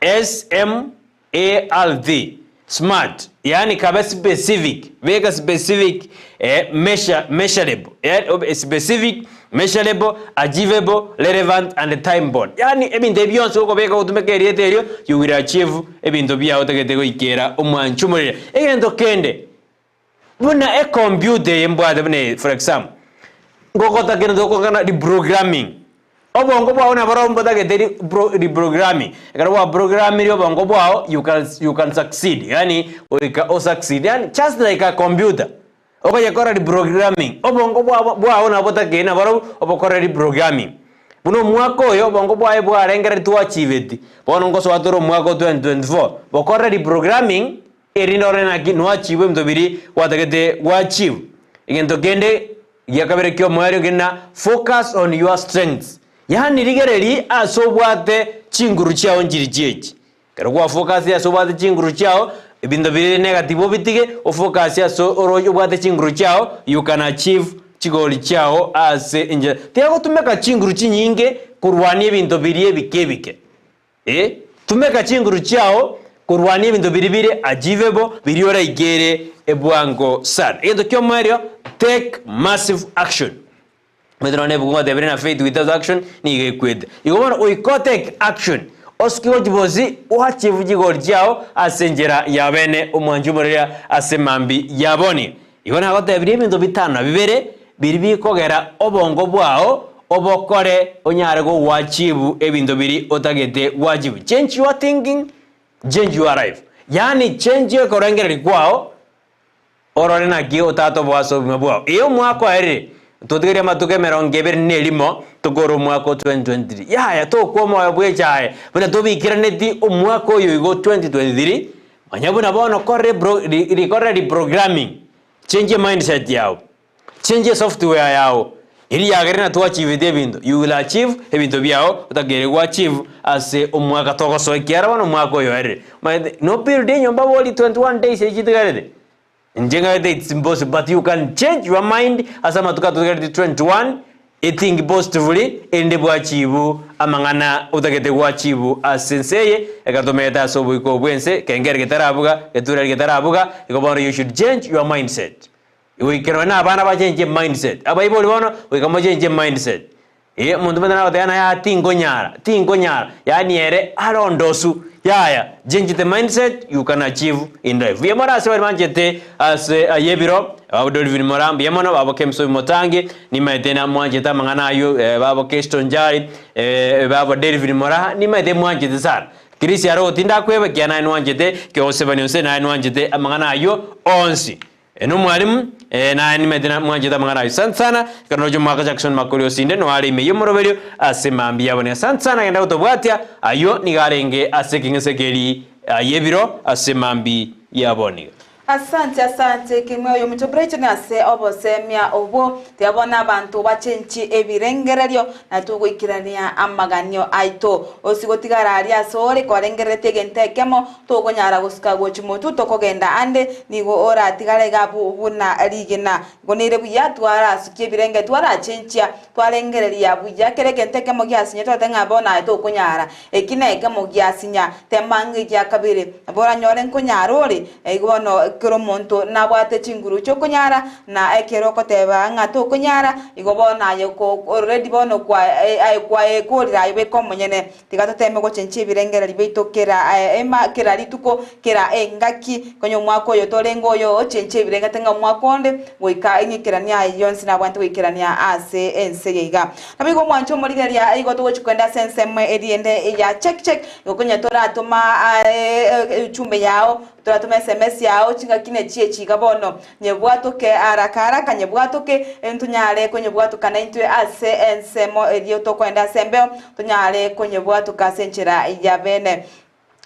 S M A R T, smart. Yaani kabe specific, beka specific eh, measure, measurable, eh, obe specific, measurable, achievable, relevant and time bound. Yaani ebinto ebi bionsi gokobeka gotumeka erieta erio, you will achieve ebinto biao otagete goikera omwancho omorere. Egento kende, buna ecomputer eye mbwate buna eye for example, ngogotakera tokogana reprogramming. Obongo bwao naborobwo mbotagete ri pro reprogramming. Ekero gwa programire obongo bwao, you can you can succeed, yaani goika o succeed, yaani just like a computer, okonyekora reprogramming, obongo bwabo bwao nabo botakeire naborobwo obokore reprogramming. Buna omwaka oyo obongo bwaye bwarengereri twaachiveti, bono ngosoa tore omwaka o 2024, bokore reprogramming erinde orore naki noachieve ebinto biria gwatagete gwachieve. Egento kende Egia kabere ki'omoerio nkeri na focus on your strengths, yaani rigereria ase obwate chinguru chiao nchiri chiechi. Ekero gwafocusire ase obwate chinguru chiao, ebinto bire negative obitige, ofocus ase oro obwate chinguru chiao, you can achieve chigori chiao ase enchera. Tiga gotumeka chinguru chinyinge korwania ebinto biria ebike ebike. Ee, tumeka chinguru chiao korwania ebinto biria bire achievable, biria oraikere bwango sana. Egento ki'omoerio, take massive action. Omanyete nonye na ebuku ngotebire na faith without action nigo ekwete. Igo bono goika otake action, osuke gochia bosi oachieve chigori chiao ase enchera ya bene omwanchi omoreria ase mambia ya boni. Igo nagotebirie ebinto bitano na bibere biria bikogera obongo bwao obokore onyare goachieve ebinto biria otagete goachieve. Change your thinking, change your life. Yaani change okorengereria kwao orore naki otatoboa ase obogima bwao. Ee omwaka oerire, totigerie amatuko emerongo ebere na erimo tokore omwaka o 2023. Yaya tokwa omoyo bwa echae buna tobiikeraneti omwaka oyo igo 2023, Manya buna bono kore bro rikore reprogramming, change mindset yao, change software yao, eri yagere na twachievete ebinto, you will achieve ebinto biao otakeire goachieve ase omwaka togosoa ekiagera bono omwaka oyo oerire. Omanyete no build enyomba bori 21 days echi chitigarete, inche ng'agete it's impossible but you can change your mind ase amatuko atotigarete 21 Ethink positively erinde bwachibu amang'ana otagete gwachibu ase ense eye, ekero tomenyete ase oboiko bw'ense, kengere getarabuga, getureri getarabuga, igo bono you should change your mindset. Goika nonye na abana bachenche mindset, abaibori bono goika mochenche mindset. Eh, omonto omanyete nagoteba ng'a yaya tinkonyara, tinkonyara, yaani ere are ondosu, yaya, change the mindset you can achieve in life. Mbuya more ase baria banchete ase ayio ebiro, babo Dolvin Moraa mbuya mono, babo Kemsoi Motangi, Nimaete namwanchete amang'ana ayio, babo Kesto Njari, babo Delvin Moraa, nimaete mwanchete sana. Chris Aroti ndakweba ekiagera naye nwanchete, Keosebani onse naye nwanchete amang'ana ayio onsi. Nomwalimu, naye nimaete namwanchete amang'ana ayio. Asante sana, ekero ndoche omogaka Jackson Makori Osinde noare ime y'omoroberio ase mambia yabone. Asante sana genda gotobwatia, ayio nigo arenge ase ekeng'ese keria y'ebiro ase mambia yabone. Asante asante kimwe oyominto Brighton ase obosemia obwo. Tiga bono abanto bachenchie ebirengererio na togoikerania amaganio aito. Ose gotigara aria ase ore korengereretie egento ekemo, tokonyara gosuka gochia motwe tokogenda ande, nigo oratigare iga abwo buna rigena. Igo nere buya twarasukia ebirenge twarachenchia twarengereria buya kera egento ekemo giasinya totebe ng'a bono aye tokonyara. Eki nekemo giasinya, tema ng'a egia kabere, nabo oranyore nkonyara ore. Igo bono ekero omonto nabwate chinguru chi'okonyara, na ekero ogoteba ng'a tokonyara, igo bono aye ko already bono kwa aye kwaekorire aye bweka omonyene. Tiga toteme gochenchia ebirengererio biaito kera ema kera rituko, kera engaki, konya omwaka oyo torenge oyo ochenchie ebirengete ng'a omwaka onde, goika ing'ikeranie aye yonsi nabwate goikerania ase ense eye iga. Naboigo omwanche omorigereria igo togochia kogenda ase ensemo eria ende ya check check, igo konya toratoma echumbe yao, toratoma sms yao chingaki ne chiechi iga bono, nyebwatoke haraka haraka nyebwatoke, ntonyare konyebwatoka naintwe ase ensemo eria tokoenda ase embeo, tonyare konyebwatoka ase enchera ya bene.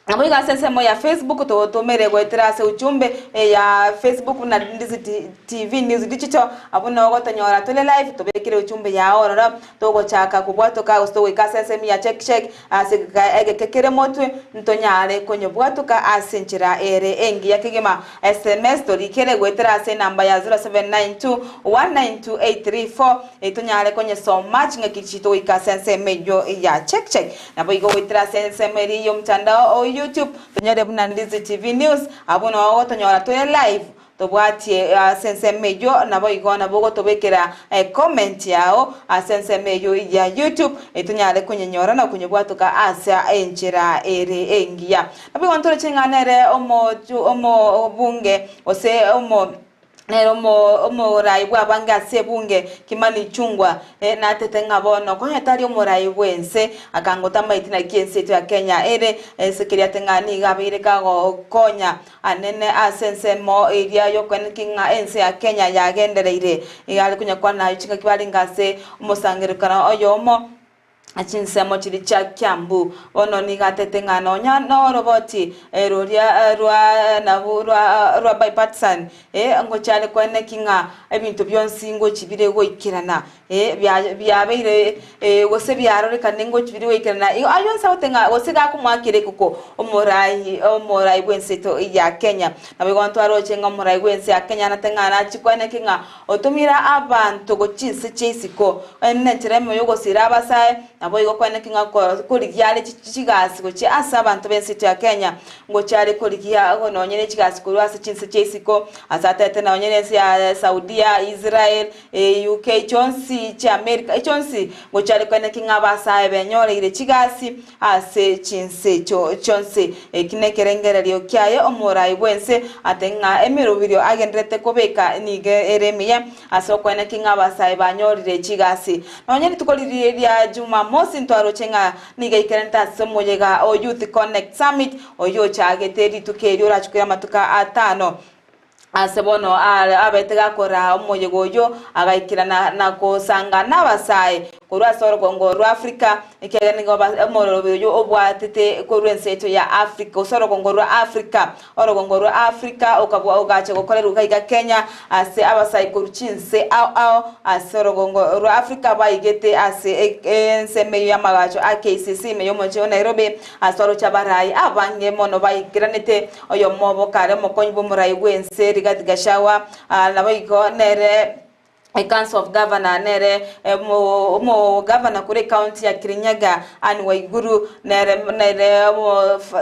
Naboigo ase ensemo ya Facebook totomere goetera ase ujumbe ya Facebook buna Ndizi TV News Digital, abwo noo ogotonyora tore live tobekere ujumbe yao ororo togochaka kobwatoka gose togoika ase ensemo ya check check ase egeka egeke kere motwe ntonyare konyobwatoka ase enchera ere engiya kegima. Sms torikere goetera ase enamba ya 0792 192 834 tonyare konyesoma chingaki chitogoika ase ensemo eyio ya check check. Naboigo goetera ase ensemo eria y'omotandao oyio. YouTube tonyore buna Ndizi TV News abwo noo ogotonyora tore live Tobwatie ase ensemo eyio, naboigo nabo ogotobekera ecomment yao ase ensemo eyio ya YouTube, tonyare konyenyora na konyebwatoka ase enchera ere engiya. Naboigo ntoroche ng'a nere omobunge gose omo nere omorai bw'abange ase ebunge Kimani Ichung'wa natete ng'a bono konya tari omorai bw'ense, akangota amaiti naki ense yaito ya Kenya ere, ense keria ate ng'a nigo abeire kagokonya Anene ase ensemo eria y'okoeneki ng'a ense ya Kenya yagendereire. Iga are konyakwana ayio chingaki barenge ase omosangererekano oyomo chinsemo chiria chia Kiambu. Bono nigo atete ng'a nonya noroboti roria rwa nabwo rwa rwa bipartisan ngochia are koeneki ng'a ebinto bionsi ngochi bire goikerana. Biabeire gose biarorekane ngochia biria goikerana igo ayio onsi agote ng'a gose gakomoakera ekoko omorai omorai bw'ense yaito ya Kenya. Nabo igo ntwaroche ng'a omorai bw'ense ya Kenya nate ng'a nachie kwane ki ng'a otomire abanto gochia chinse chia isiko ere nenchera emo yogosira abasae nabo igo kwane ki ng'a korigia are chigasi gochia ase abanto b'ense yaito ya Kenya ngochia are korigia nonye ne chigasi korwa ase chinse chia isiko ase atete nonye ne ense ya Saudia, Israel. UK chionsi chi'Amerika chionsi ngochia rikoneki ng'a abasae benyoreire chigasi ase chinse echio chionsi. Eki nekerengererio kiaye omorai bw'ense ate ng'a emeroberio agendererete kobeka nigo ere emiya ase okoeneki ng'a abasae banyorire chigasi. Nonya rituko riria ria Jumamosi ntwaroche ng'a nigo aikeranete ase omoyega o Youth Connect Summit oyio ochagete rituko erio orachie koira amatuko atano. Ase bono abete gakoraa omoyega oyio, agaikera na gosanga nabasae korwa ase orogongo rwa Afrika, ekiagera nigo omoroberi oyio obwatete korwa ense yaito ya Afrika, gose orogongo rwa Afrika. Orogongo rwa Afrika okabua ogacha gokorerwa iga iga Kenya ase abasae korwa chinse ao ao ase orogongo rwa Afrika baigete ase ensemo eyio y'amagacho a KCC ime y'omochie o Nairobi ase oroche abarai abange mono baikeranete Oyomo obo kare omokonyi bw'omorai bw'ense Rigathi Gachagua, naboigo nere Council of Governor nere omogavana korwa ecounty ya Kirinyaga Anne Waiguru nere nere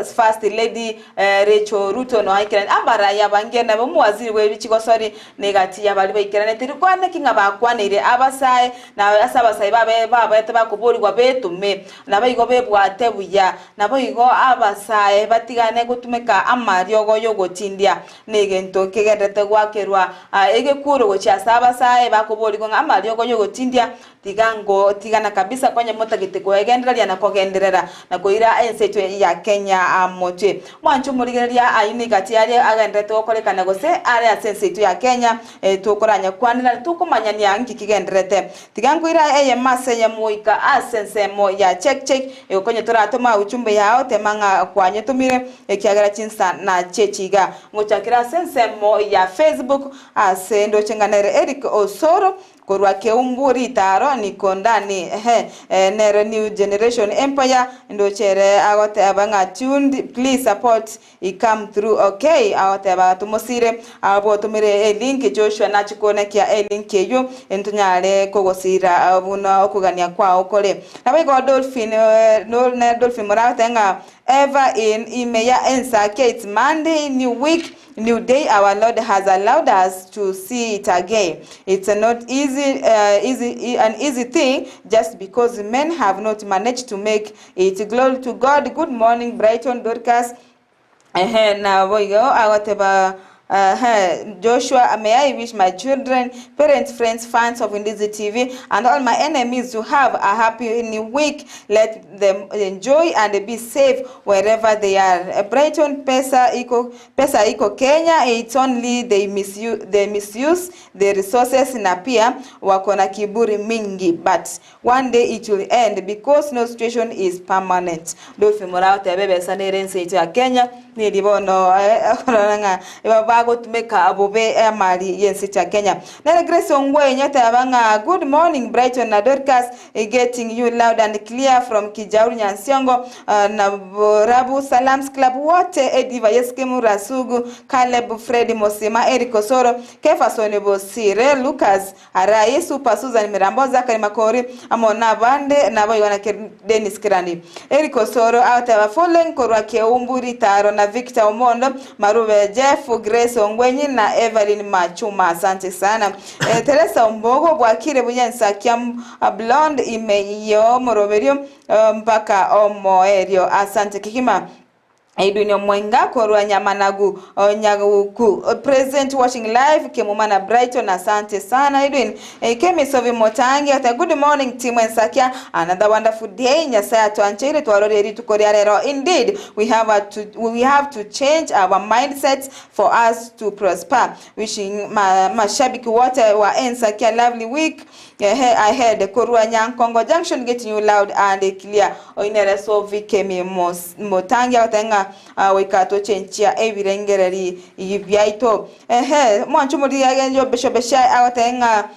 First Lady Rachel Ruto noa aikerani abarai abange nabo omowaziri bwe chigosori na egati y'abaria baikeranete rikwana ki ng'a bakwaneire abasae na ase abasae babe babete bakoborigwa betome naboigo bebwate buya Naboigo abasae batigane gotumeka amariogo y'ogotindia, negento kegenderete goakerwa egekuro gochia ase abasae bakoborigwa ng'a amariogo y'ogotindia tiga ngotigana kabisa konye motagete koegendereria na kogenderera na koira ense yaito ya Kenya motwe. Mwanche omorigereria ayio nigo ati aria agendererete gokorekana gose are ase ense yaito ya Kenya tokoranyakwanera tokomanyania nki kigendererete. Tiga nkoira eyemo ase eyemo goika ase ensemo ya check check Egokonya toratome ujumbe yao, tema ng'a kwanyetomire, ekiagera chinsa nachiechi iga. Ngochakera ase ensemo ya Facebook ase ndoche ng'a nere Eric Osoro korwa Keumbu Ritaro niko ndani ehe nere New Generation Empire ndoche ere agoteba ng'a tuned please support I come through okay agoteba tomosire abwo otomire elink Joshua nachie konekia elink eywo ntonyare kogosira buna okogania kwao kore. Naboigo Dolphin ne Dolphin moragotebe ng'a ever in ime ya ensake it's Monday new week new day our Lord has allowed us to see it again it's not easy easy an easy thing just because men have not managed to make It glory to God good morning Brighton Dorcas ehe naboigo agoteba ehe Joshua may I wish my children parents friends fans of Ndizi TV and all my enemies to have a happy new week let them enjoy and be safe wherever they are Brighton pesa iko pesa iko Kenya it's only they misuse, they misuse the resources na pia wako na kiburi mingi but One day it will end because no situation is permanent. Dolphy Moraa oteba ebesa nere ense yaito ya Kenya. Neri bono okorora ng'a bagotumeka bobe amari y'ense cha Kenya. Nere Grace Ongwenyi oteba ng'a good morning Brighton na Dorcas getting you loud and clear from Kijauri Nyansiongo na Borabu Salams Club wote Ediva Yesikimu Rasugu Caleb Fred Mosima Eric Osoro Kefason Bosire Lucas Arai Super Susan Mirambo Zachary Makori amo nabande naboigo na Dennis Kirandi Eric Osoro agoteba following korwa Keumbu Ritaro na Victor Omondo Marube Jeff Grace Ongwenyi na Evelyn Machuma asante sana eh, Teresa Ombogo bwakire buya ensakia Blonde ime y'omoroberio mpaka omoerio asante kegima Edwin Omwenga korwa Nyamanagu Nyaguku present watching live Kemuma na Brighton asante sana Edwin Kemi Sovi Motangi ate good morning team Ensakia another wonderful day Nyasaye atwancheire twarorie rituko ria rero indeed we have a to, we have to change our mindsets for us to prosper wishing ma, mashabiki wote wa Ensakia lovely week Ehe ahead korwa Nyankongo Junction getting you loud and clear oinere Sovi Kemi Motangi agoteba ng'a goika tochenchia ebirengereri biaito. Ehe mwanche omorigereria Bishop Shai agoteba ng'a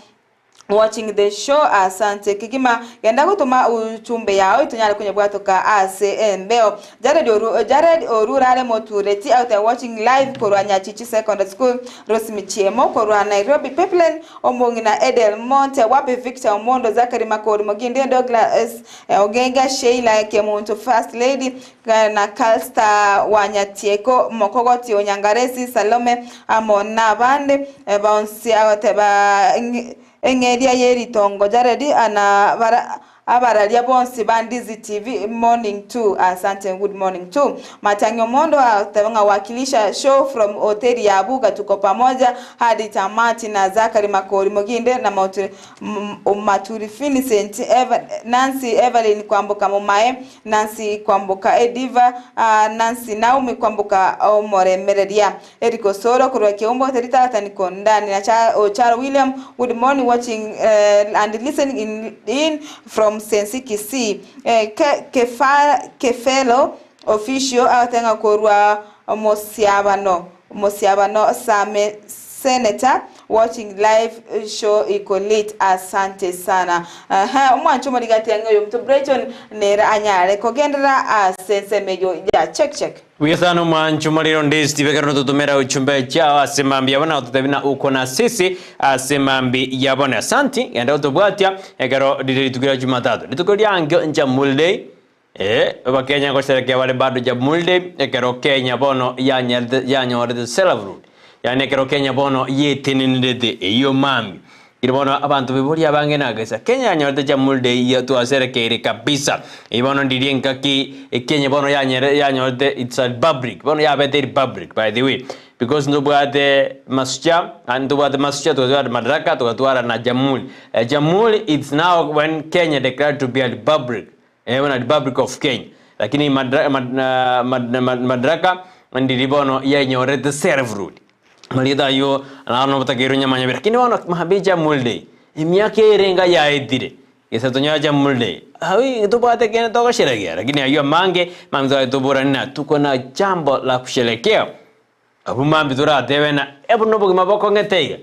watching the show asante kegima genda gotoma ujumbe yao itonyare konyebwatoka ase embeo Jared Oru Jared Orurare Motureti agoteba watching live korwa Nyachichi Secondary School Rose Michiemo korwa Nairobi Pipeline Omong'ina Edel Monte Wapi Victor Omondo Zachary Makori Moginde Douglas Ogenga Sheila Kemunto First Lady na Calster Wanyatieko Mokogoti Onyangaresi Salome amo nabande bonsi agoteba eng'eria y'eritongo Jared na bara Abararia bonsi ba Ndizi TV morning too asante good morning too Matang'i Omondo agoteba ng'a wakilisha show from hoteli ya Abuga tuko pamoja hadi tamati na Zachary Makori Moginde na Maturi Vincent Eva, Nancy Evelyn Kwamboka Momae Nancy Kwamboka Ediva Nancy Naomi Kwamboka Omoremereria Eric Osoro korwa Keumbo Terita niko ndani na Ocharo William good morning watching and listening in from Sensiki C Kefelo official atenga korwa Mosiabano Same Senator watching live show iko late asante sana. Omwancho morigati yange mtu Brighton nera anyare kogendera asensemeyo ya check check. Wiyasano mwancho mariro ndezi tibekero tutumera uchumbe chao asemambi yabona ututabina uko na sisi asemambi yabona asanti enda utubwatia ekero rire tukira Jumatatu rituko ryange nja Monday Wakenya gusherekea wale bado Jamhuri Day ekero Kenya bono yanyorete self-rule yani ekero Kenya bono yetenenerete eyo mami iri bono abantu biboria abange nagesa Kenya yanyorete Jamhuri Day ya twaserekeire kabisa ibono ndirie nkaki Kenya bono yanyorete it's a republic bono yabete republic by the way because ndobwate masucha and ndobwate masucha tukatwara madaraka tukatwara na Jamhuri. Jamhuri it's now when Kenya declared to be a republic when a Republic of Kenya lakini madaraka ndiribono yanyorete self rule marietha yo nano batakeirwo nyamanya lakini bono mahambi Jamhuri Day emiaka erenga yaetire gesa tonyora Jamhuri Day hawi tupate kene togosherekea lakini ayo mange mamzo tuburana tuko na jambo la kusherekea abu mambi turatebena ebu nobogima bokong'eteiga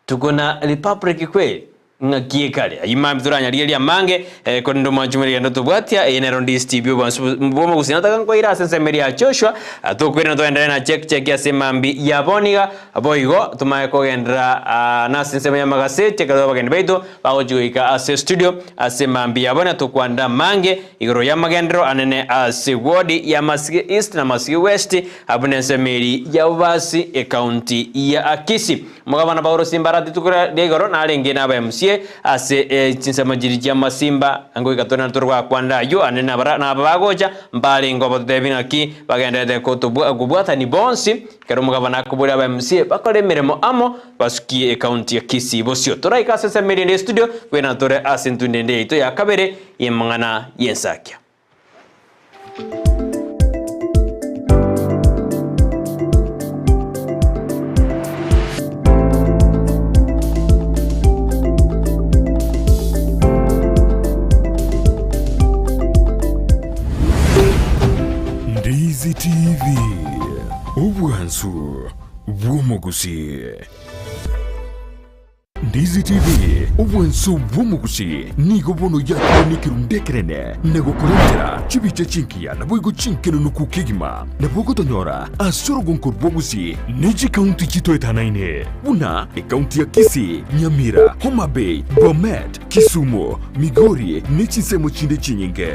tuko na republic kweli ng'akie kare ayi mambi turanyarigeria mange kondo mwanchumuri ndo tubwatia enero ndis TV boma gusina takankoira ase ensemeri ya Joshua tukwire tuendelee na check check ase mambi yaboniga boigo tumaye kogendera nase ensemo ya magaseti ekero bageni baitu bagochigoika ase studio ase mambi yabona tukwanda mange igoro ya magendero anene ase wodi ya Masigi East na Masigi West abu nensemeri ya Ubasi ekaunti ya Kisii mugabana Paulo Simbarati tukura rigoro narenge naba MCA ase chinsemo chiri chia masimba angoika tore turwa kwanda yo anene naba bagocha mbarengo botebi naki bagenderete kubwatani bonsi kero mugabana akubura aba MCA bakore emiremo amo basukie ekaunti ya Kisii bosio toraika ase semerinde studio kwena tore ase ntundende yaito ya kabere yemang'ana yensakia. Ndizi TV. bw'omogusii. Ndizi TV, obwanso bw'omogusii, nigo bono yakire nekerundu ekenene na gokorentera chibicha chingiya naboigo chinkenunuku kegima. Nabo ogotonyora ase orogonko rw'Ogusii ne chikaunti chitoetanaine buna ekaunti ya Kisii, Nyamira, Homa Bay, Bomet, Kisumu, Migori ne chinsemo chinde chinyinge.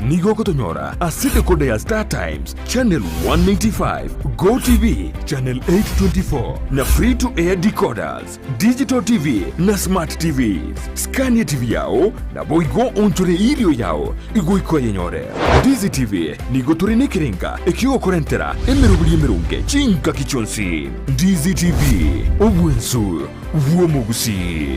Nigo ogotonyora ase decoder ya Star Times, Channel 195, GoTv, Channel 824 na Free to Air decoders, Digital TV na Smart TVs. Skania TV yao naboigo onchore erio yao igoika oyenyore. Ndizi TV nigo tore nekerenga ekiogokorentera emeroberi emeronge chingaki chionsi. Ndizi TV, obwensu bw'omogusii.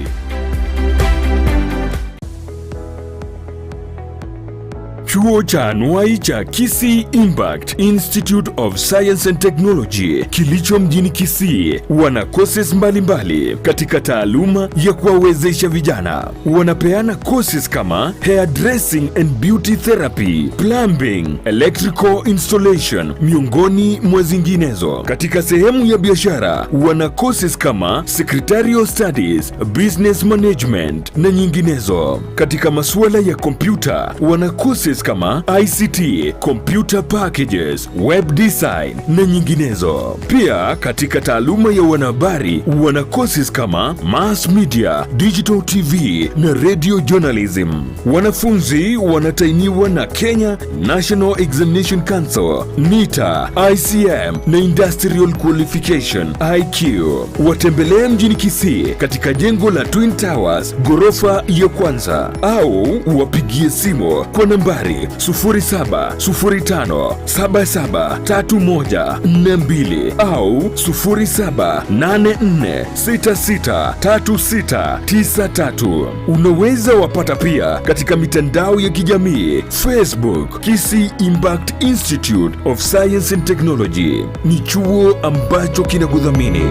Chuo cha anuai cha Kisii Impact Institute of Science and Technology kilicho mjini Kisii wana courses mbalimbali katika taaluma ya kuwawezesha vijana. Wanapeana courses kama hairdressing and beauty therapy, plumbing, electrical installation miongoni mwa zinginezo. Katika sehemu ya biashara wana courses kama secretarial studies, business management na nyinginezo. Katika masuala ya kompyuta wana courses kama ICT, computer packages, web design na nyinginezo. Pia katika taaluma ya wanahabari wana courses kama mass media, digital TV na radio journalism. Wanafunzi wanatainiwa na Kenya National Examination Council, NITA, ICM na Industrial Qualification IQ. Watembelee mjini Kisii katika jengo la Twin Towers ghorofa ya kwanza au wapigie simu kwa nambari 0705773142 au 0784663693. Unaweza wapata pia katika mitandao ya kijamii Facebook, Kisii Impact Institute of Science and Technology. Ni chuo ambacho kinakudhamini.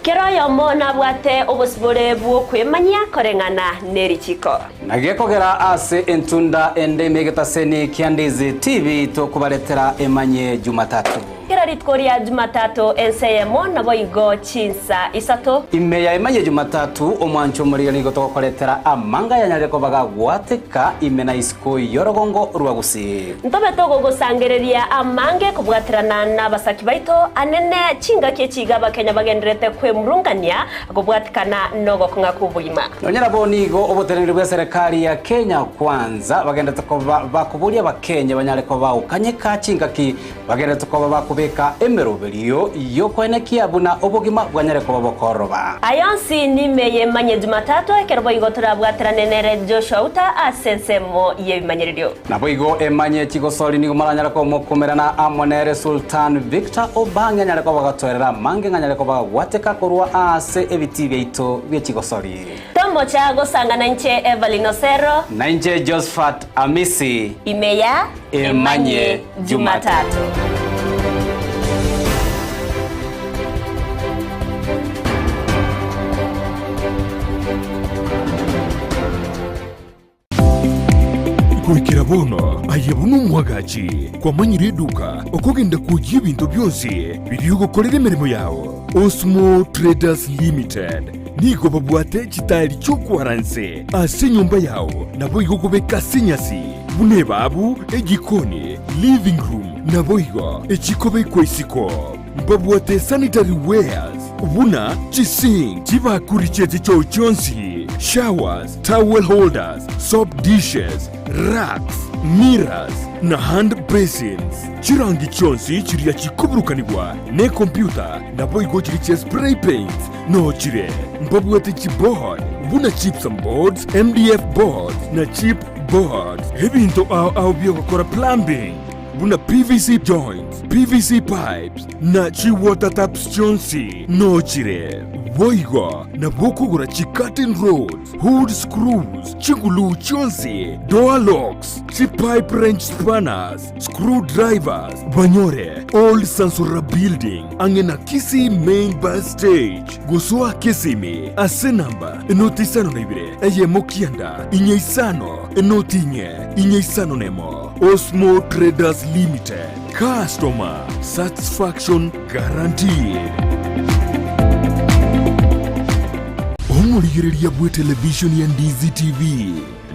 Kera oyomo nabwate obosibore bw'okwemanyia koreng'ana ne richiko. Na gekogera ase entunda ende ime egetaseni kia Ndizi TV tokobaretera Emanye Jumatatu. Kera rituko ria Jumatatu ense eyemo naboigo chinsa isato. Ime ya Emanye Jumatatu omwancho omorigia nigo togokoretera amanga yanyarire koba gagwateka ime na isiko y'orogongo rwa Gusii. Ntobe togogosangereria amange kobwaterana nabasaki baito anene chingaki echi iga abakenya bagendererete kwemurungania kobwatikana nogokong'a kw'obogima. Nonya nabo nigo oboteneneri bw'eserekari ya Kenya Kwanza bagenderete koba bakoboria abakenya banyare koba bagokanyeka chingaki bagenderete koba bakobeka emeroberio y'okoenekia buna obogima bwanyare koba bokoroba. Aya onsi nime y'emanye Jumatatu ekero boigo torabwaterane nere Joshua Uta ase ensemo y'ebimanyererio. Naboigo emanye chigosori nigo moranyare komokumerana amo nere Sultan Victor Obang'e anyare koba gatoerera amange ng'anyare koba gagwateka korwa aase ebitii biaito bie chigosori. Tomocha gosangana inche Evelyn Osero. Na inche Josphat Amisi. Ime ya Emanye Jumatatu. Goikera bono aye buna omwagachi kwamanyire eduka okogenda kwoyia ebinto bionsi biria ogokorera emeremo yao. Osmo Traders Limited nigo babwate chitairi chi'okwaranse ase enyomba yao naboigo okobeka ase enyasi buna ebabu, ejikoni, living room naboigo echikobekwa isiko. Mbabwate sanitary wares buna chisink, chibakuri chie chichoo chionsi, showers, towel holders, soap dishes, racks, mirrors, na hand basins. Chirangi chionsi chiria chikoburukanigwa nekompyuta naboigo chiria chia spray paints noo chire. Mbabwate chiboard buna gypsum boards, MDF boards na chip boards. Ebinto ao ao biogokora plumbing. buna PVC joints, PVC pipes na chi water taps chionsi nochire. Boigo nabo okogora chi curtain rods, hood screws, chiguluu chionsi, door locks, chi pipe wrench spanners, screw drivers, banyore Old Sansora Building ang'e na Kisii Main Bus Stage. Gosoa Kisimi ase namba enoti isano na ibere eyemo kianda inye isano enoti inye inye isano nemo. Osmo Traders Limited, customer satisfaction guaranteed. Omorigereria bw'etelevishoni ya Ndizi TV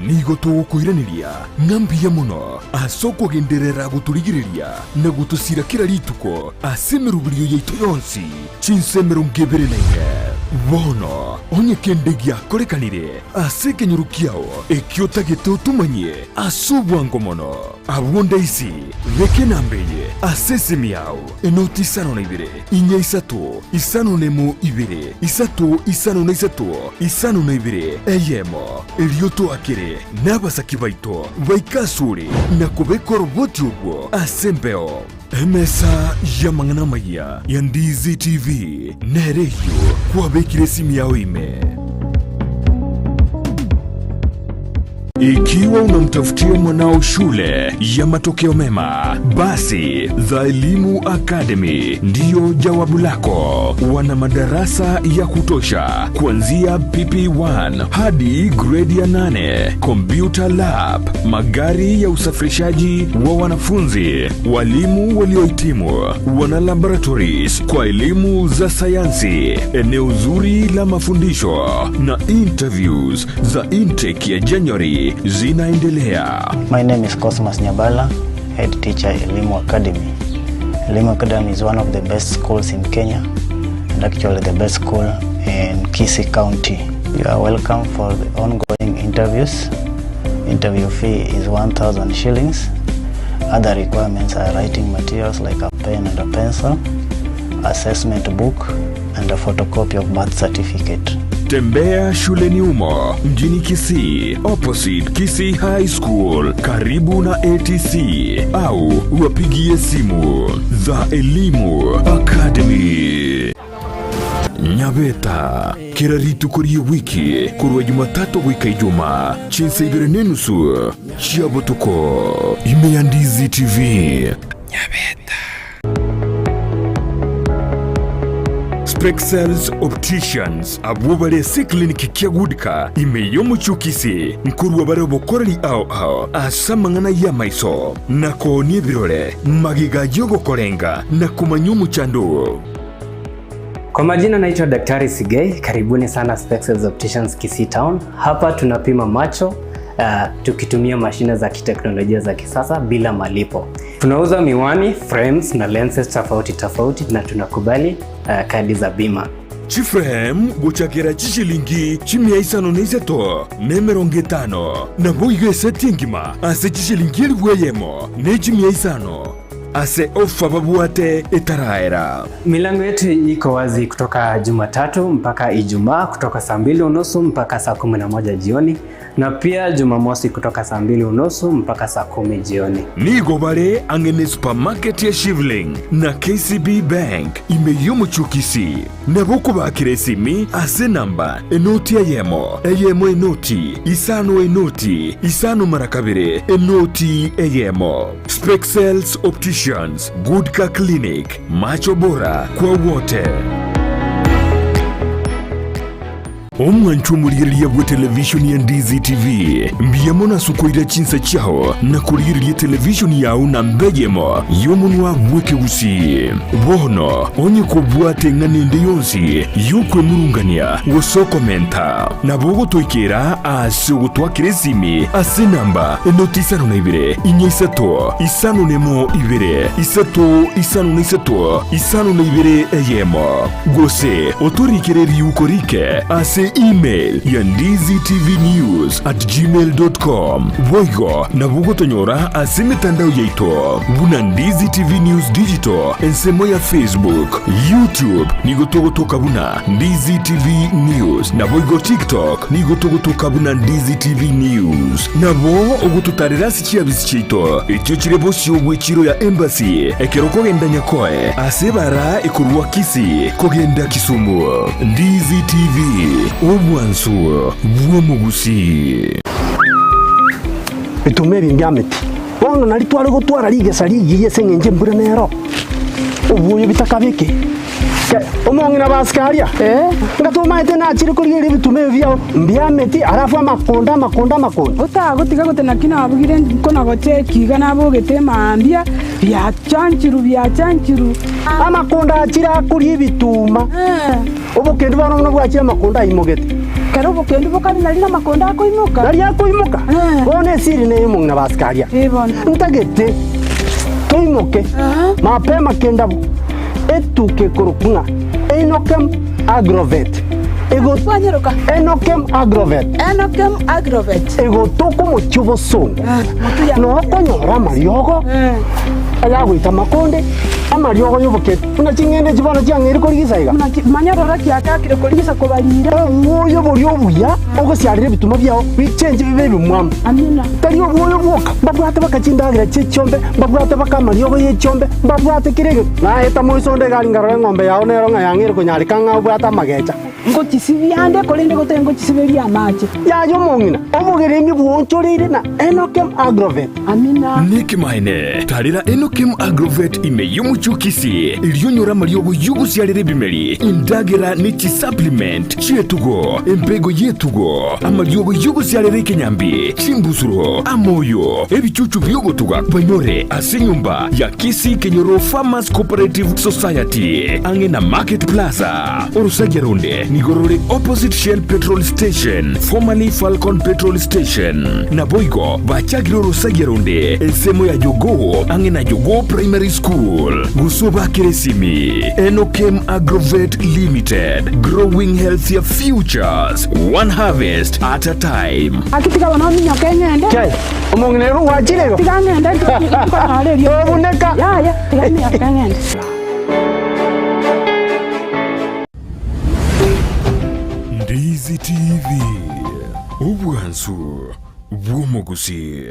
nigo togokoiraneria ng'a mbuya mono ase okogenderera gotorigereria na gotosira kera rituko ase emeroberio yaito yonsi chinsa 24. Bono onye kende giakorekanire ase ekenyoro kiao ekio otagete otomanyie ase obwango mono, abwo ndaisi beka enamba eye ase esimi yao, enoti 52 inye isato 51 ibere isato 53 52 eyemo, erio toakere nabasaki baito baike asore na kobeka oroboti orwo ase embeo. Emesa y'amang'ana amayia ya Ndizi TV nere eyio kwabekire esimi yao ime. Ikiwa unamtafutia mwanao shule ya matokeo mema, basi The Elimu Academy ndiyo jawabu lako. Wana madarasa ya kutosha kuanzia PP1 hadi grade ya 8, computer lab, magari ya usafirishaji wa wanafunzi, walimu waliohitimu, wana laboratories kwa elimu za sayansi, eneo zuri la mafundisho na interviews za intake ya January zinaendelea. My name is Cosmas Nyabala, head teacher Elimu Academy. Elimu Academy is one of the best schools in Kenya and actually the best school in Kisii County. You are welcome for the ongoing interviews. Interview fee is 1,000 shillings. Other requirements are writing materials like a pen and a pencil, assessment book, and a photocopy of birth certificate. Tembea shuleni humo mjini Kisii, opposite Kisii High School, karibu na ATC, au wapigie simu The Elimu Academy. Nyabeta kera rituko rie wiki korwa Jumatatu goika Ijumaa chinsa ibere nenusu chia botuko ime ya Ndizi TV. Nyabeta. Spexels Opticians abwo bare ase eclinic kia Goodcar ime y'omochie o Kisii nkorwa bare obokoreri ao ao ase amang'ana y'amaiso na koonia ebirore magega y'ogokorenga na komanya omochando oo. Kwa majina naitwa Daktari Sigei, karibuni sana Spexels Opticians Kisii Town. Hapa tunapima macho tukitumia mashine za kiteknolojia za kisasa bila malipo. Tunauza miwani, frames na lenses tofauti tofauti na tunakubali kadi za bima. Chiframe gochakera chishilingi chimia isano na isato na emerongo etano naboigo eseti engima ase chishilingi elifu eyemo ne chimia isano ase ofa babwate etaraera. Milango yetu iko wazi kutoka Jumatatu mpaka Ijumaa kutoka saa 2:30 mpaka saa 11 jioni na pia Jumamosi kutoka saa 2:30 mpaka saa 10 jioni. Nigo bare ang'e ne supermarket ya Shivling na KCB Bank ime y'omochie o Kisii. Nabo okobakera esimi ase enamba enoti eyemo eyemo enoti isano enoti isano mara kabere enoti eyemo. Spexels Opticians, Goodcar Clinic, macho bora kwa wote. Omwanchwa omorigereria bw'etelevishoni ya Ndizi TV, mbuya mono ase okoira chinsa chiao na korigereria etelevishoni yao namba eyemo y'omonwa bw'ekegusii. Bono onye kobwate eng'ana ende yonsi y'okwemurungania gose okomenta, nabo ogotoikera ase ogotwakera esimi ase enamba enoti 52 inye isato 51 ibere isato 53 52 eyemo, gose otorikere riuko rike ase. ase email ya ndizitvnews at gmail dot com. Boigo nabo ogotonyora ase emetandao yaito buna Ndizi TV News Digital ensemo ya Facebook, YouTube nigo togotoka buna Ndizi TV News naboigo TikTok nigo togotoka buna Ndizi TV News. Nabo ogototarera ase chiabisi chiaito echio chire bosio bw'echiro ya Embassy ekero okogenda Nyakoe ase ebara ekorwa Kisii kogenda Kisumu. Ndizi TV, obwansu bw'omogusii. Bituma ebi mbiameti. Bono nario tware gotwara rigesa rigiya ase engencho embura nero, obwoyo bitakabeke. Omong'ina basike aria, Nga tomaete nachire korigereria ebituma ebi biao mbiameti, alafu amakonda, amakonda, amakonda. Otagotiga gote naki nabugire nkona gocheki iga nabogete mambia, biachanchiru biachanchiru. Amakonda achire akoria ebituma, obokendu bono buna bwachire amakonda aimogete. Kera obokendu bokare nari namakonda akoimoka. Nari akoimoka. Bono esiri neye omong'ina basike aria. Ntagete toimoke mapema kendabu. Etuka ekorokwa ng'a Enokem Agrovet Enokem Agrovet egotoka omochie obosongo, na okonyora amariogo ayagoita amakonde, amariogo y'obokeri, buna ching'ende echi bono chiang'eire korigisa iga. Obwoyo boria obuya ogosiarera ebituma biao bichenche bibe ebimwamu. Tari obwoyo bwoka, mbabwate baka chindagera chi'echiombe, mbabwate baka amariogo y'echiombe, mbabwate kera egento. Naeta moiso onde egari nkarora eng'ombe yao nero ng'a yang'eire konyareka ng'a obwate amagecha. Ngochisibia ande, korende gotari ngochisiberia amache. Yaya omong'ina, obogeremi bwoonchoreire na Enokem Agrovet. Amina. Nekemanene, tarera Enokem Agrovet ime y'omochie o Kisii, erio onyore amariogo y'ogosiarera ebimeri, endagera ne chisupplement chi'etugo, empego y'etugo, amariogo y'ogosiarera ekenyambi, chimbusuro, amoyo, ebichuchu bi'ogotuga banyore ase enyomba ya Kisii Kenyoro Farmers Cooperative Society, ang'e na Market Plaza. Orosagia ronde nigo rore opposite Shell Petrol Station, formerly Falcon Petrol Station. Naboigo bachakire orosagia ronde ensemo ya Jogoo ang'e na Jogoo Primary School. Gose obakere esimi Enokem Agrovet Limited, growing healthier futures, one harvest at a time. Gaki tiga bono ominyoke ng'ende. Kei, omong'ina igo gwachire igo? Tiga ng'ende nkonyore eriogi. Tobuneka. Yaya, tiga minyoke ng'ende. Ndizi TV, obwansu bw'omogusii.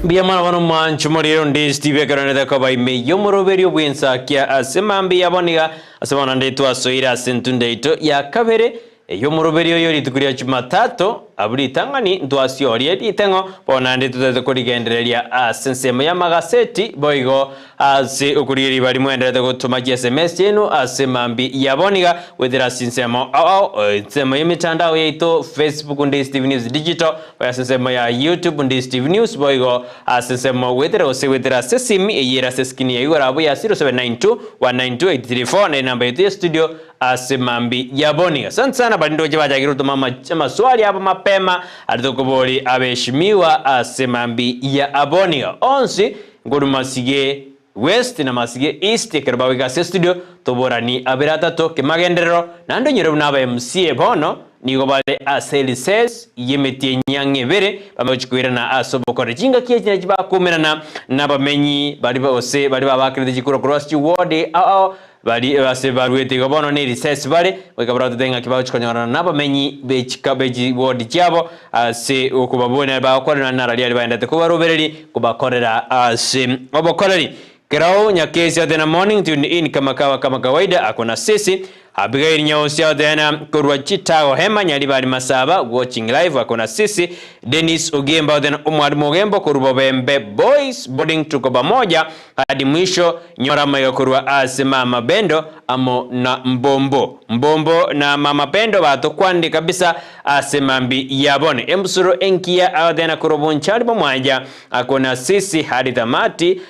Mbuya mono bono mwancho morire onde Steve ekeronete koba ime y'omoroberio bw'ensakia ase mambia bono iga ase bono nde twasoire ase entunda yaito ya kabere Ey'omoroberi oyo rituko ria Chumatato, abwo ritang'ani ntwasiorie riteng'o, bono naende totagete korigendereria ase ensemo y'amagaseti, boigo ase okorigia ribaga rimoendererete gotoma chiSMS chiaino ase mambia ya bono iga goetera ase chinsemo ao ao, ensemo y'emetandao yaito, Facebook ndi Steve News Digital, boigo ase ensemo ya YouTube ndi Steve News, boigo ase ensemo goetera gose goetera ase esimi eyio ere ase eskrini ya igoro abwo ya 0792 192 834 na enamba yaito ya studio Ase mambi yaboni. Asante sana baria ndoche bachakire gotoma amaswali abo mapema aria tokobori abeshimiwa ase mambi ya aboni. Onsi nkorwa Masige West na Masige East ekero bagoika ase estudio toborani abere atato kemagenderero naende onyore buna aba MCA bono nigo bare ase recess yemetienyi ang'e ebere bamanye gochia koirana ase obokoreri. Chingaki echi nachi bakoumerana nabamenyi baria gose baria babakerete chikura korwa ase chiward ao ao Baria ase baruete igo bono nerisesi bare, goika barotete ng'aki bagochia konyorana nabamenyi be chika be chiwodi chiabo ase okobabwania bagokorera nararia aria baendete kobarobereria kobakorera ase obokoreri. Kerao Nyakesi Athena Morning tune in kama kawa kama kawaida ako na sisi. Abigail Nyausi Odhena korwa Chitago Hema Nyaribari Masaba watching live akona sisi Dennis Ogemba Odhena omwalimu Ogembo korwa Bobembe Boys Boarding tuko pamoja hadi mwisho nyora maiga korwa ase Mama Bendo amo na Mbombo Mbombo na Mama Bendo batokwandi kabisa ase mambi yabone embusuro enkiya Odhena korwa Bonchari Bomwanja akona sisi hadi tamati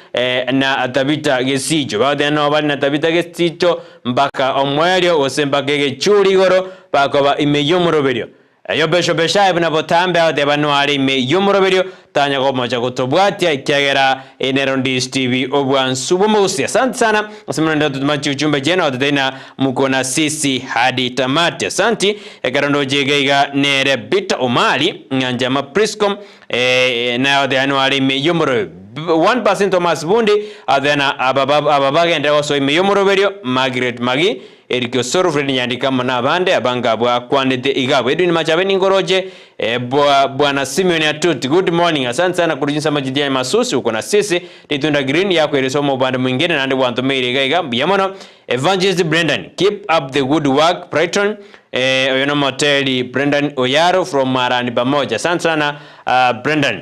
na Tabita Gesicho Odhena bari na Tabita Gesicho mpaka omwerio gose mpaka egechuri igoro bakoba ime y'omoroberio eyo besho beshae buna botambe aoteba noare ime y'omoroberio tanya gomocha gotobwatia ikiagera enero Ndizi TV obwansu bw'omogusi. Asante sana asemendo tumachi uchumbe jeno otena muko na sisi hadi tamati. Asante ekarondo jegeiga nere Bita Omari ng'anjama Priscom nayo the annual ime y'omoroberio 1% Thomas Bundi athena ababagendera gosoa ime y'omoroberio Margaret Magi Eric Osoro Fred Nyandika mona abande abanga bwakwanete igabo Edwin Machabe ningoroje bwana Simeon Atuti good morning asante sana kurujinsa majidi ya masusi uko na sisi Litunda Green yako ilisoma upande mwingine na ndio wantumire igaiga mbiamono Evangelist Brendan keep up the good work Brighton oyono moteli Brendan Oyaro from Marani pamoja asante sana Brendan.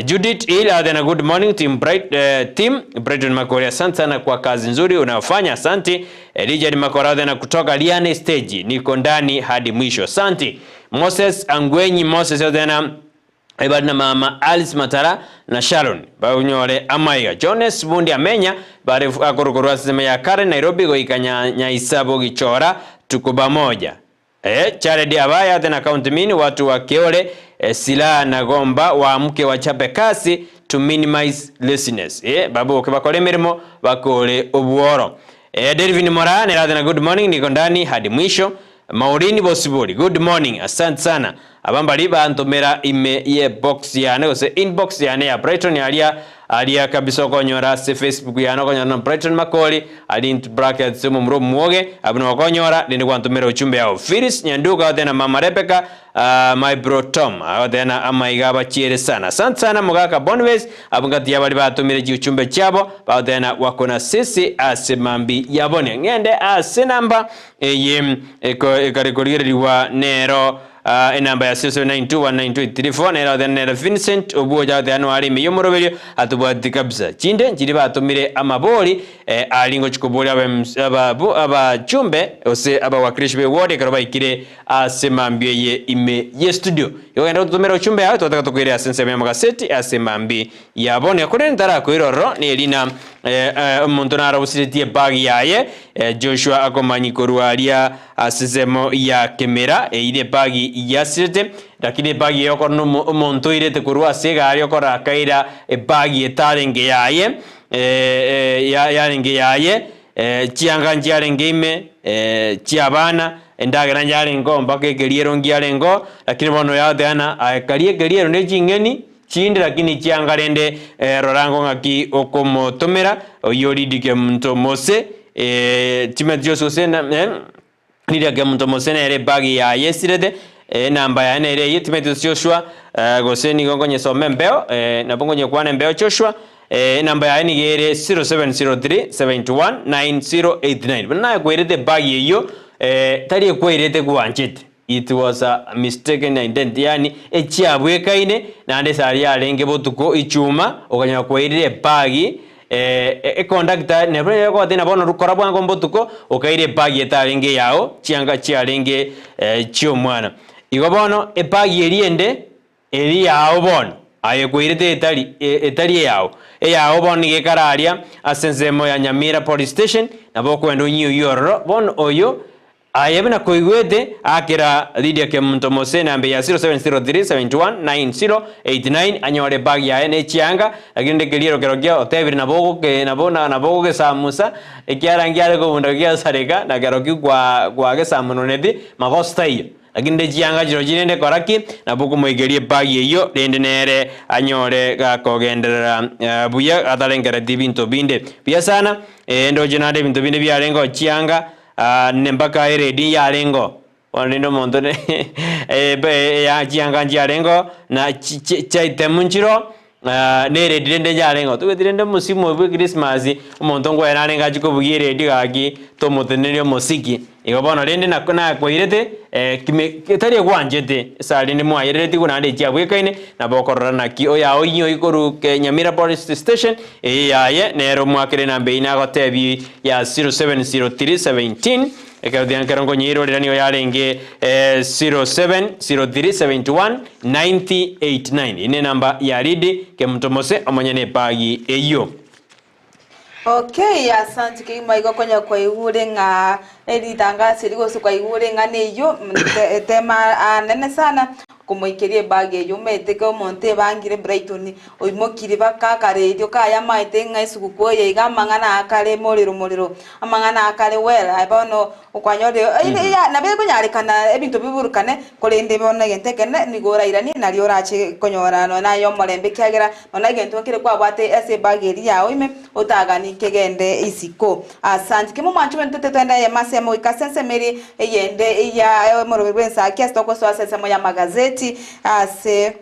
Judith Ila then a good morning team Bright, team Brighton Makori asante sana kwa kazi nzuri unayofanya asante. Richard Makora then kutoka Liane stage niko ndani hadi mwisho asante. Moses Angwenyi Moses then ebali na mama Alice Matara na Sharon baunyore amaiga Jones Bundi amenya bari akorokorwa sema ya Karen Nairobi goika nyaisabo gichora tuko pamoja. Charedi Abaya tena account mini watu wa Keole silaha na gomba waamke wachape kasi to minimize laziness. Babu bakole mirimo bakole obuoro. Delvin Morane tena good morning niko ndani hadi mwisho. Maurini Bosibori good morning asante sana. Abambali bantomera ime ye box yane gose inbox yane ya Brighton alia alia kabisa okonyora se Facebook yane okonyora na Brighton Makori ali into brackets mu mro muoge abuno okonyora lindi kwantomera uchumbe yao Phyllis Nyanduka tena mama Rebecca my bro Tom tena amaiga bachiere sana asante sana mugaka Bonways abungati yabali batumire jiuchumbe chabo tena wako na sisi asemambi yabone ngende ase namba eye ekarikorigirwa nero enamba ya 0792192834 nero then nero Vincent Obuoja the annual ime yomoroberio atubwati kabisa chinde njiri batumire amaboli alingo chikoboli aba chumbe ose aba wakilishi be ward karoba ikire asemambie ye ime ye studio yogenda kutumira uchumbe yawe twataka tukwire asense ya magaseti asemambi yabone kuri ndara kwiroro ni elina omuntu narabusiritie bag yaye Joshua akomanyi korwaria asesemo ya kemera ire bag yasirete lakini bag yoko no omuntu irete korwa segari okora kaira bag etarenge yaye yarenge yaye chianga njarenge ime chiabana endagera njarengo mpaka ekeriero ngiarengo lakini bono yateana akarie ekeriero ne ching'eni chinde lakini chiangarende rorango ng'aki okomotomera oyo ridike muntu mose Timothy Joseph niriake muntu mose nere bagi ya yesirete namba ya nere ye Timothy Joshua gose nigo nkonyesoma embeo nabo nkonyekwana embeo Joshua namba yaye nigere 0703 71 9089 buna naye bagi eyo tari ekwerete gwanchete it was a mistaken identity yani echiabwekaine nande sari yarenge botuko ichuma okanya kwairire bagi econductor nebere gote na bono rukora bwango mbotuko okaire bagi etarenge yao chianga chiarenge chiomwana igo bono ebagi eriende eri yao bono aye kwairete etari etari yao eyao bono gekararia asensemo ya Nyamira police station nabo kwenda onyiyo yororo bono oyo ayebena koigwete akira Lydia Kemunto Mose nambe ya 0703 71 9089 anyore bag yaye ne chianga lakini ndekeriero kerokio otebire nabo ke nabo na nabo gesamusa ekiarangi are kobunda giasareka na kerokio kwa kwa gesamunoneti magosta iyo lakini nde chianga chiro chirende koraki nabo komoigerie bag eyo rende nere anyore gakogenderera buya atarengereti binto binde buya sana ndoche nande binto binde biarengo chianga nembaka eredi yarengo wanendo monto ne ya chianga yarengo na chaitemu nchiro Na eredi rende yarengeo, togweti rende omosimo bwe Christmas, omonto nkoera arenge achie kobugia eredi gaki, tomoteneneria omosiki. Igo bono rende nako nakwairete kime tari egwanchete, esa rende mwayereretigwe naende echiabwekaine, nabo okorora naki oyaoyie oyio korwa ke Nyamira Police Station, eye yaye nere omwakere enamba eyio nagotebie ya 0703 17 Ekero tiga nkero nkonyeirorera nigo yarenge 0703 71 90 89. Eye nenamba ya Lidi Kemunto Mose omonyene epagi eyio. Okay, asante kegima igo konya kwaigure ng'a eritangaso eri gose kwaigure eng'ana eyio tema anene sana komoikeria ebag eyio omanyete ke omonto ebangire Brighton oimokirie baka akaredio kaye amaete ng'a esuguku eye iga amang'ana aya akare morero morero amang'ana akare well aye bono okwanyorire nabo ekonyarekana ebinto biburukane korende bono egento ekenene nigo orairanie nario orache konyora nonya naye omorembe ekiagera nonya egento nkere kwabwate ase ebag eria yao ime otagani kegende isiko. Asante. Kimo mwanche bwente toende eyemo ase eyemo goika ase ensemo eria eyende ya omoroberi bw'ensaki ase togosoa ase ensemo y'amagazeti ase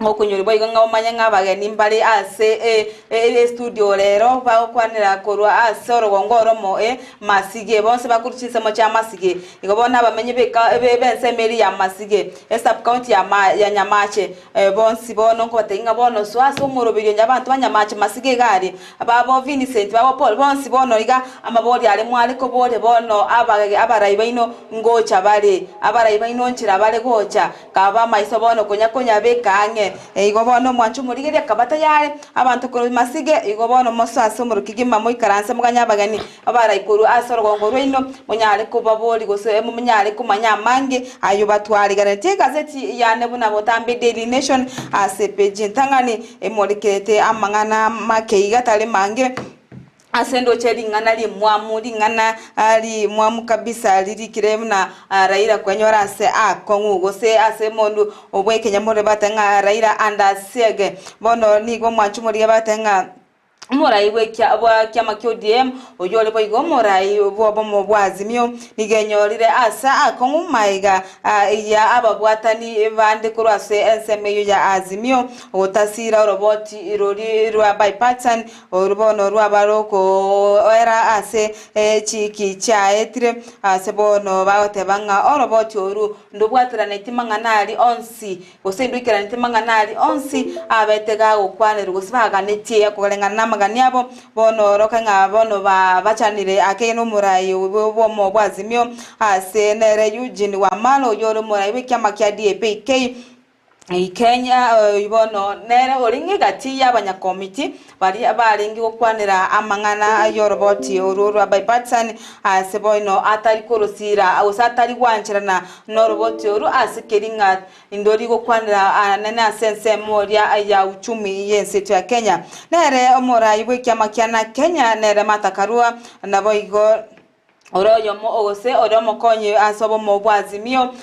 Okonyorigwa igo ng'a omanye ng'a abageni mbare ase estudio rero bagokwanera korwa ase orogongo oromo e Masige, bonsi bakorwa chinsemo chia Masige. Igo bono abamenyi b'eka b'ensemo eria ya Masige, esub-county ya ya Nyamache, bonsi bono nkobatebia ng'a bono soa ase omoroberio onye abanto ba Nyamache Masige iga aria, babo Vincent, babo Paul, bonsi bono iga amabori aria mware koboria bono abarai baino ngocha bare, abarai baino nchera bare gocha. Kaba amaiso bono konya konyabeka ang'e. Igo bono omwanche omorigereria akaba tayare, abanto korwa masige, igo bono mosoe ase omoro kegima moikaranse moganye abageni abarai korwa ase orogongo rwaino, monyare kobaboria gose monyare komanya amange ayio batwariganetie. Egazeti yane buna botambe Daily Nation ase epeji entang'ani emorekerete amang'ana make iga tari mange. Ase ndoche ring'ana rimwamu, ring'ana rimwamu kabisa ririkire buna Raila kwenyora ase akong'u, gose ase omondu obw'ekenyamorero bagoteba ng'a Raila under siege. Bono nigo omwancho omorigia bagoteba ng'a omorai bw'ekia bwa kiama kia ODM oyio ore boigo omorai bw'obomo bwa Azimio nigo enyorire ase akong'u magega ya ababwatani bande korwa ase ensemo eyio ya Azimio gotasira oroboti roria rwa bipartisan Oru bono rwaba rokoera ase chiki chiaetire, ase bono bagoteba ng'a oroboti oru ndobwateranetie mang'ana aria onsi, gose ndoikeranetie mang'ana aria onsi abete gagokwanerwa gose baganetie koreng'ana namagani abo, bono oroke ng'a bono bachanire ake nomorai bw'omo bw'Azimio ase nere Eugene Wamalwa oyio ore omorai bw'ekiama kia DAP-K. Kenya bono nere orenge egati y'abanyakomiti baria barenge gokwanera amang'ana y'oroboti orwo rwa bipartisan ase bono atari korosira gose atari gwancherana noroboti orwo ase keri ng'a ndori gokwanera anene ase ensemo oria ya uchumi y'ense yaito ya Kenya. Nere omorai bw'ekiama kia na Kenya nere Martha Karua naboigo Ore oyomo gose ore omokonyi ase obomo bwa Azimio,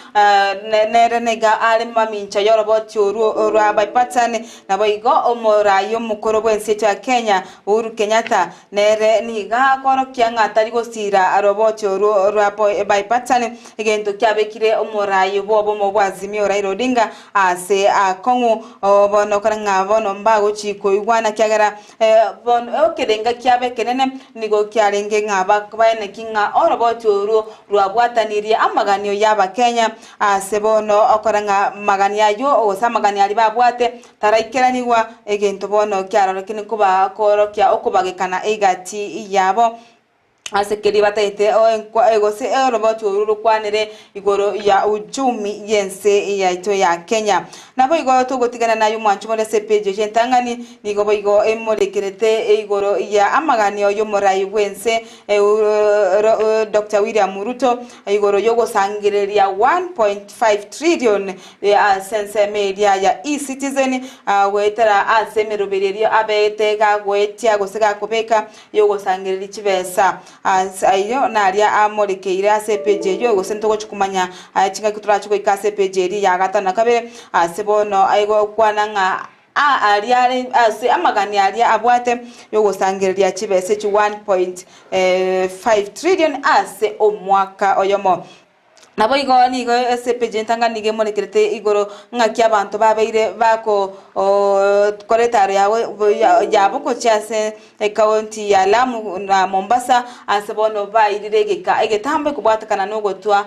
nere nigo are mamincha y'oroboti orwo rwa bipartisan, naboigo omorai omokoro bw'ense yaito ya Kenya Uhuru Kenyatta nere nigo akorokia ng'a tari gosira roboti orwo rwa bipartisan, egento kiabekire omorai bw'obomo bwa Azimio Raila Odinga ase akong'u bono kore ng'a bono mbagochi koigwana ekiagera Bono ekerenga kiabo ekenene nigo kiarenge ng'a baeneki ng'a oroboti orwo rwabwatanirie amaganio y'Abakenya ase bono okora ng'a magani ayio gose amagani aria babwate taraikeranigwa, egento bono kiarorekire koba koorokia okobagekana egati yabo. Ase keria bataete gose oroboti oru rokwanere igoro ya uchumi y'ense yaito ya Kenya. Naboigo togotigana naye omwancho more ase epeji eye entang'ani, nigo boigo emorekerete igoro ya amaganio y'omorai bw'ense Doctor William Ruto igoro y'ogosangereria 1.5 trillion ase ensemo eria ya E-Citizen goetera ase emeroberio eria abete gagoetia gose gakobeka y'ogosangereria chibesa. Ase ayio naria amorekeire ase epeji eyio, gose ntogochia komanya chingaki torache goika ase epeji eria ya gatano na kabere, ase bono aigokwana ng'a aria are ase amagani aria abwate y'ogosangereria chibesa echi 1.5 trillion ase omwaka oyomo. Naboigo nigo ase epeji entang'ani nigo emorekerete igoro ng'aki abanto babeire bako kora etaro yabo yabo gochia ase ekaunti ya Lamu na Mombasa ase bono bairire egeka egetambe kobwatekana na ogotwa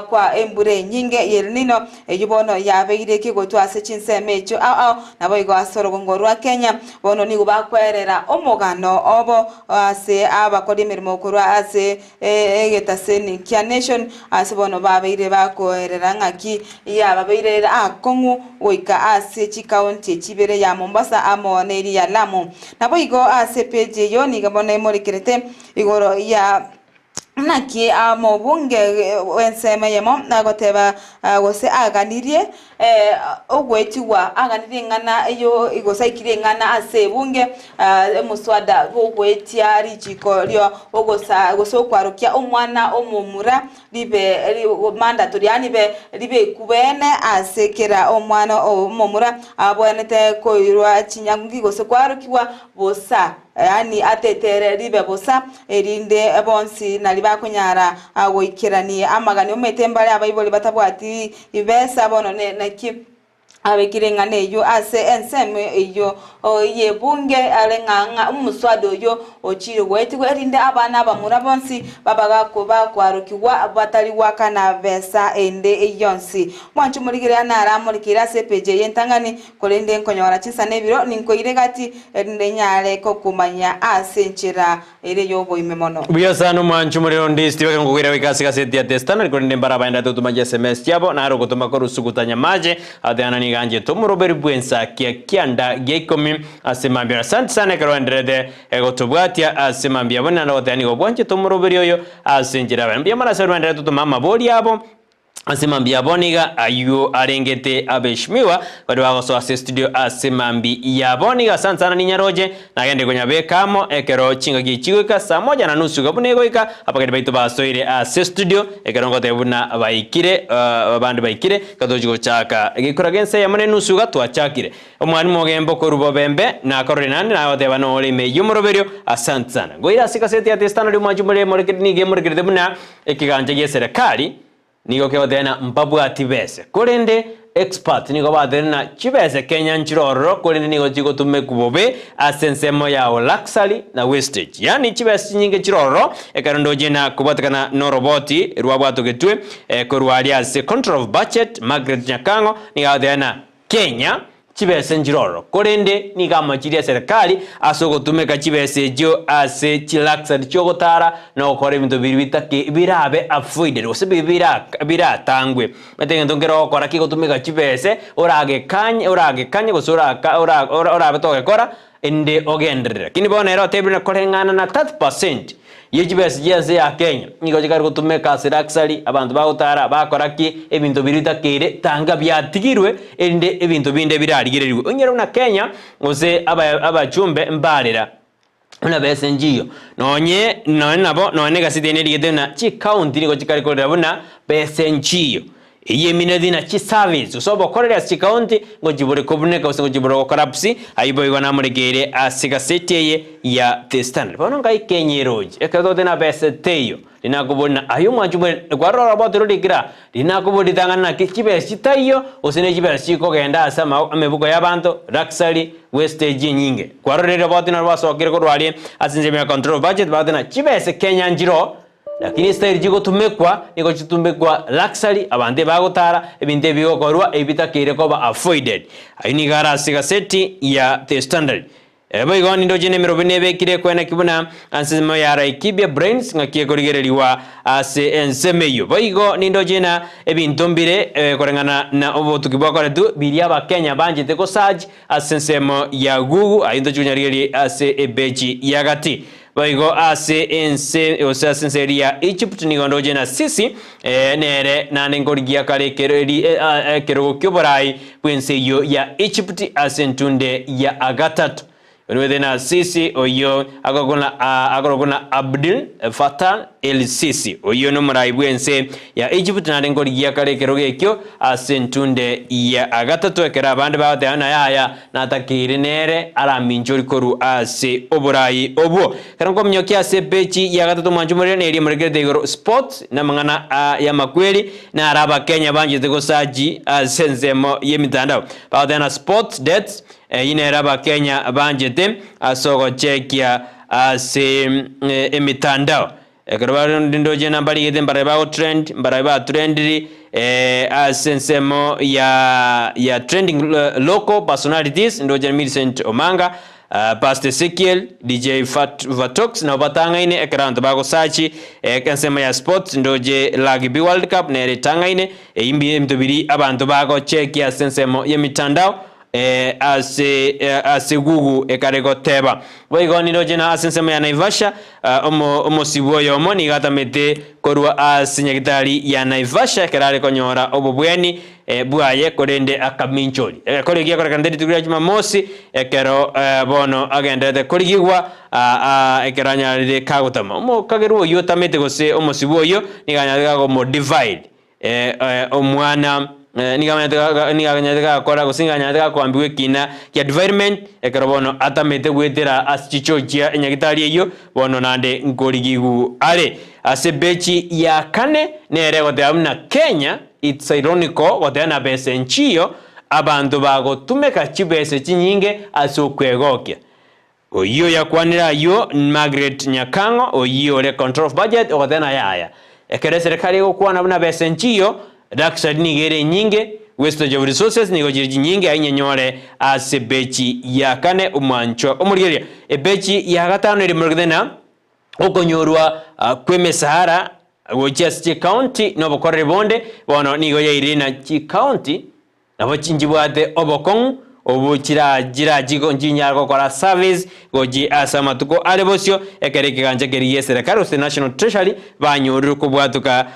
kwa embura enyinge ya El Nino eyio bono yabeire kegotwa ase chinsemo echio ao ao naboigo ase orogongo rwa Kenya bono nigo bakwerera omogano obo ase abakori emeremo korwa ase Egetaseni kia Nation ase bono babeire bakoerera ng'aki yababeire ere akong'u goika ase chikaunti chibere ya Mombasa amo neria ya Lamu. Naboigo ase epeji eyio nigo bono emorekerete igoro ya naki omobunge bw'ensemo eyemo agoteba gose aganirie Ogoetigwa aganirie eng'ana eyio gose aikirie eng'ana ase ebunge, omoswada bw'ogoetia richiko rio ogosa gose okwarokia omwana omomura ribe mandatory yaani ribe ribeku beene ase kera omwana omomura abwenerete koirwa chinyangi gose kwarokigwa bosa. Yaani atetere ribe bosa, erinde bonsi nari bakonyara goikerania amagani. Omanyete mbare abaibori batabwati ribesa bono naki abekire eng'ana eyio ase ensemo eyio y'ebunge are ng'a ng'a omoswada oyio ochire goetigwa erinde abana abamura bonsi baba bakwarokigwa batari goakana besa ende yonsi. Mwanche omorigereria nare amorekeire ase epeji eye entang'ani Korende nkonyora chinsa na ebiro, ninkoire gati, erinde nyare kokomanya ase enchera ere y'oboime mono. Buya sana omwancho omorero onde Steve akangogwera goika ase gaseti ya The Standard korende mbare abaendete gotoma chi sms chiabo nare ogotoma korwa sugutanya mache ateana nigo anchete omoroberi bw'ensakia kianda gia ikomi ase mambia. Asante sana ekero oenderete gotobwatia ase mambia abwo naende ogoteba nigo bwanchete omoroberi oyo ase enchera yaye. Mbuya mono ase baria baenderete gotoma amabori abo. Ase mambia abo nigo ayio arengete abeshimiwa baria bagosoa ase estudio ase mambi yabo nigo asansana ninyaroche nagende konyabeka amo ekero chingaki echi chigoika saa moja na nusu iga buna egoika abageni baito basoire ase estudio ekero ngoteba buna baikire abande baikire ekero tochi gochaka egekura gense eyemo na enusu iga twachakire Omwalimu ogemba okorwa bobembe nakorore naende nagoteba nore ime y'omoroberio asante sana ngoira ase egaseti ya The Standard omwanchi more nigo emorekerete buna ekegancha gi'eserekari Nigo kegoteba ng'a mbabwati bese, korende experts nigo batebire ng'a chibese Kenya nchire ororo korende nigo chigotumekwa bobe ase ensemo ya luxury na wastage. Yaani chibese chinyinge chire ororo ekero ndoche na kobwatekana noroboti rwabwatogetwe korwa aria ase Control of Budget Margaret Nyakang'o nigo agoteba ng'a Kenya chibese nchiroro, korende nigo amachirie eserekari ase ogotumeka chibesa echio ase chiluxury chi'ogotara na gokora ebinto biria bitake birabe avoided gose biria biratangwe. Omanyete egento nkere ogokora kegotumeka chibese oragekanye oragekanye gose oraka ora orabe togekora ende ogenderere. Lakini bono ere otebire ng'a koreng'ana na 30% ye chibesa chi'ense ya Kenya nigo chikare gotumeka ase luxury, abanto bagotara, bakora ki, ebinto biria bitakeire tanga biatigirwe erinde ebinto binde birarigererigwe. Onyore buna Kenya gose aba abachumbe mbarera buna besa enchiyo nonye nonye nabo nonye na egaseti eye nerigete buna chikaunti nigo chikare korera buna besa enchiyo. Eyio emineti na chiservice gose obokoreri ase chikaunti ngochibore kobuneka gose ngochibore gokorapsi, ayio boigo namorekeire ase egaseti eye ya The Standard. Bono ngai Kenya eroche ekero togote na besa teiyo, rinakobori na ayio omwanchi bwe kwarora oroboti roria kera rinakobori ritang'ani naki chibesa chitaiyo gose ne chibesa chikogenda ase amao emebuko y'abanto, luxury, wastage enyinge. Kwarorire roboti naro rwasokire korwa aria ase ensemo ya control of budget bagote na chibesa Kenya nchiroo. Lakini estyle chigotumekwa nigo chitumekwa luxury, abanto ebagotara, ebinto ebigokorwa ebitakeire koba avoided. Ayio nigo are ase egaseti ya The Standard. Boigo nindoche nemerobe nebekire ekweneki buna ensemo ya Laikipia Brains ng'aki ekorigererigwa ase ensemo eyio. Boigo nindoche na ebinto mbire koreng'ana na obotuki bwakoretwe biria abakenya banchete gosearch ase ensemo ya Google, ayio ntochi konyarigereria ase epeji ya gati. Boigo ase ense, gose ase ense eria ya Egypt nigo ndoche na Sisi, ee, nere naende nkorigia kare ekero eri ekerogo ki'oboraai bw'ense eyio ya Egypt ase entunde ya gatato. Oruete na Sisi oyio akorokwa na Abdel Fattah el-Sisi, oyio nomorai bw'ense ya Egypt, naende nkorigia kare ekerogo ekio ase entunde ya gatato, ekero abande bagoteba ng'a yaya natakeire nere araminchori korwa ase oborai obwo. Ekero nkominyokia ase epeji ya gatato mwanche omorero neria emorekerete igoro sports namang'ana y'amakweri naro abakenya banchete gosachi ase ensemo y'emitandao bagoteba ng'a sports deaths Eyio nere Abakenya banchete ase ogochekia ase emitandao. Ekero bare ndoche ng'a mbarigete mbarabe bagotrend, mbarabe batrendiri ase ensemo ya ya trending local personalities, ndoche Millicent Omanga, Pastor Ezekiel, DJ Vatox nabo batang'aine ekero abanto bagosachi ensemo ya sports, ndoche Rugby World Cup nere etang'aine, eyio mbi ebinto biria abanto bagochekia ase ensemo y'emitandao. Ase ase Google ekare goteba. Boigo niroche na ase ensemo ya Naivasha, omosibwa oyomo nigo atamete korwa ase nyagitari ya Naivasha ekero are konyora obobweni bwaye korende akaminchori. Egekora ekio giakorekanete rituko ria Jumamosi ekero bono agenderete korigigwa ekero anyarire kagotama. Omokagerwa oyio otamete gose omosibwa oyio nigo anyarete kagomodivide Omwana nigo amanyete nigo anyarete gakora gose nigo anyarete gakoambigwa ekina kia defilement, ekero bono atamete goetera ase chichoo chia enyagitari eyio, bono naende nkorigigw are. Ase epeji ya kane nere egoteba buna Kenya it's ironical goteba na besa enchiyo abanto bagotumeka chibesa chinyinge ase okwegokia. Oyio oyakwanire ayio Margaret Nyakang'o oyio ore Controller of Budget ogoteba yaya. Ekero eserekari egokwana buna besa enchiyo, luxury nigo ere enyinge, wastage of resources nigo chire chinyinge ainyenyore ase ebechi ya kane omwanchwa omorigereria. Ebechi ya gatano ere moregete na okonyorwa kw'emesahara gochia ase chicounty na obokoreri bonde bono nigo yairire na chicounty Nabo nchibwate obokong'u obo chirachiko nchinyare gokora service gochia ase amatuko are bosio, ekero ekegancha keria gi'eserekari gose National Treasury banyorire kobwatoka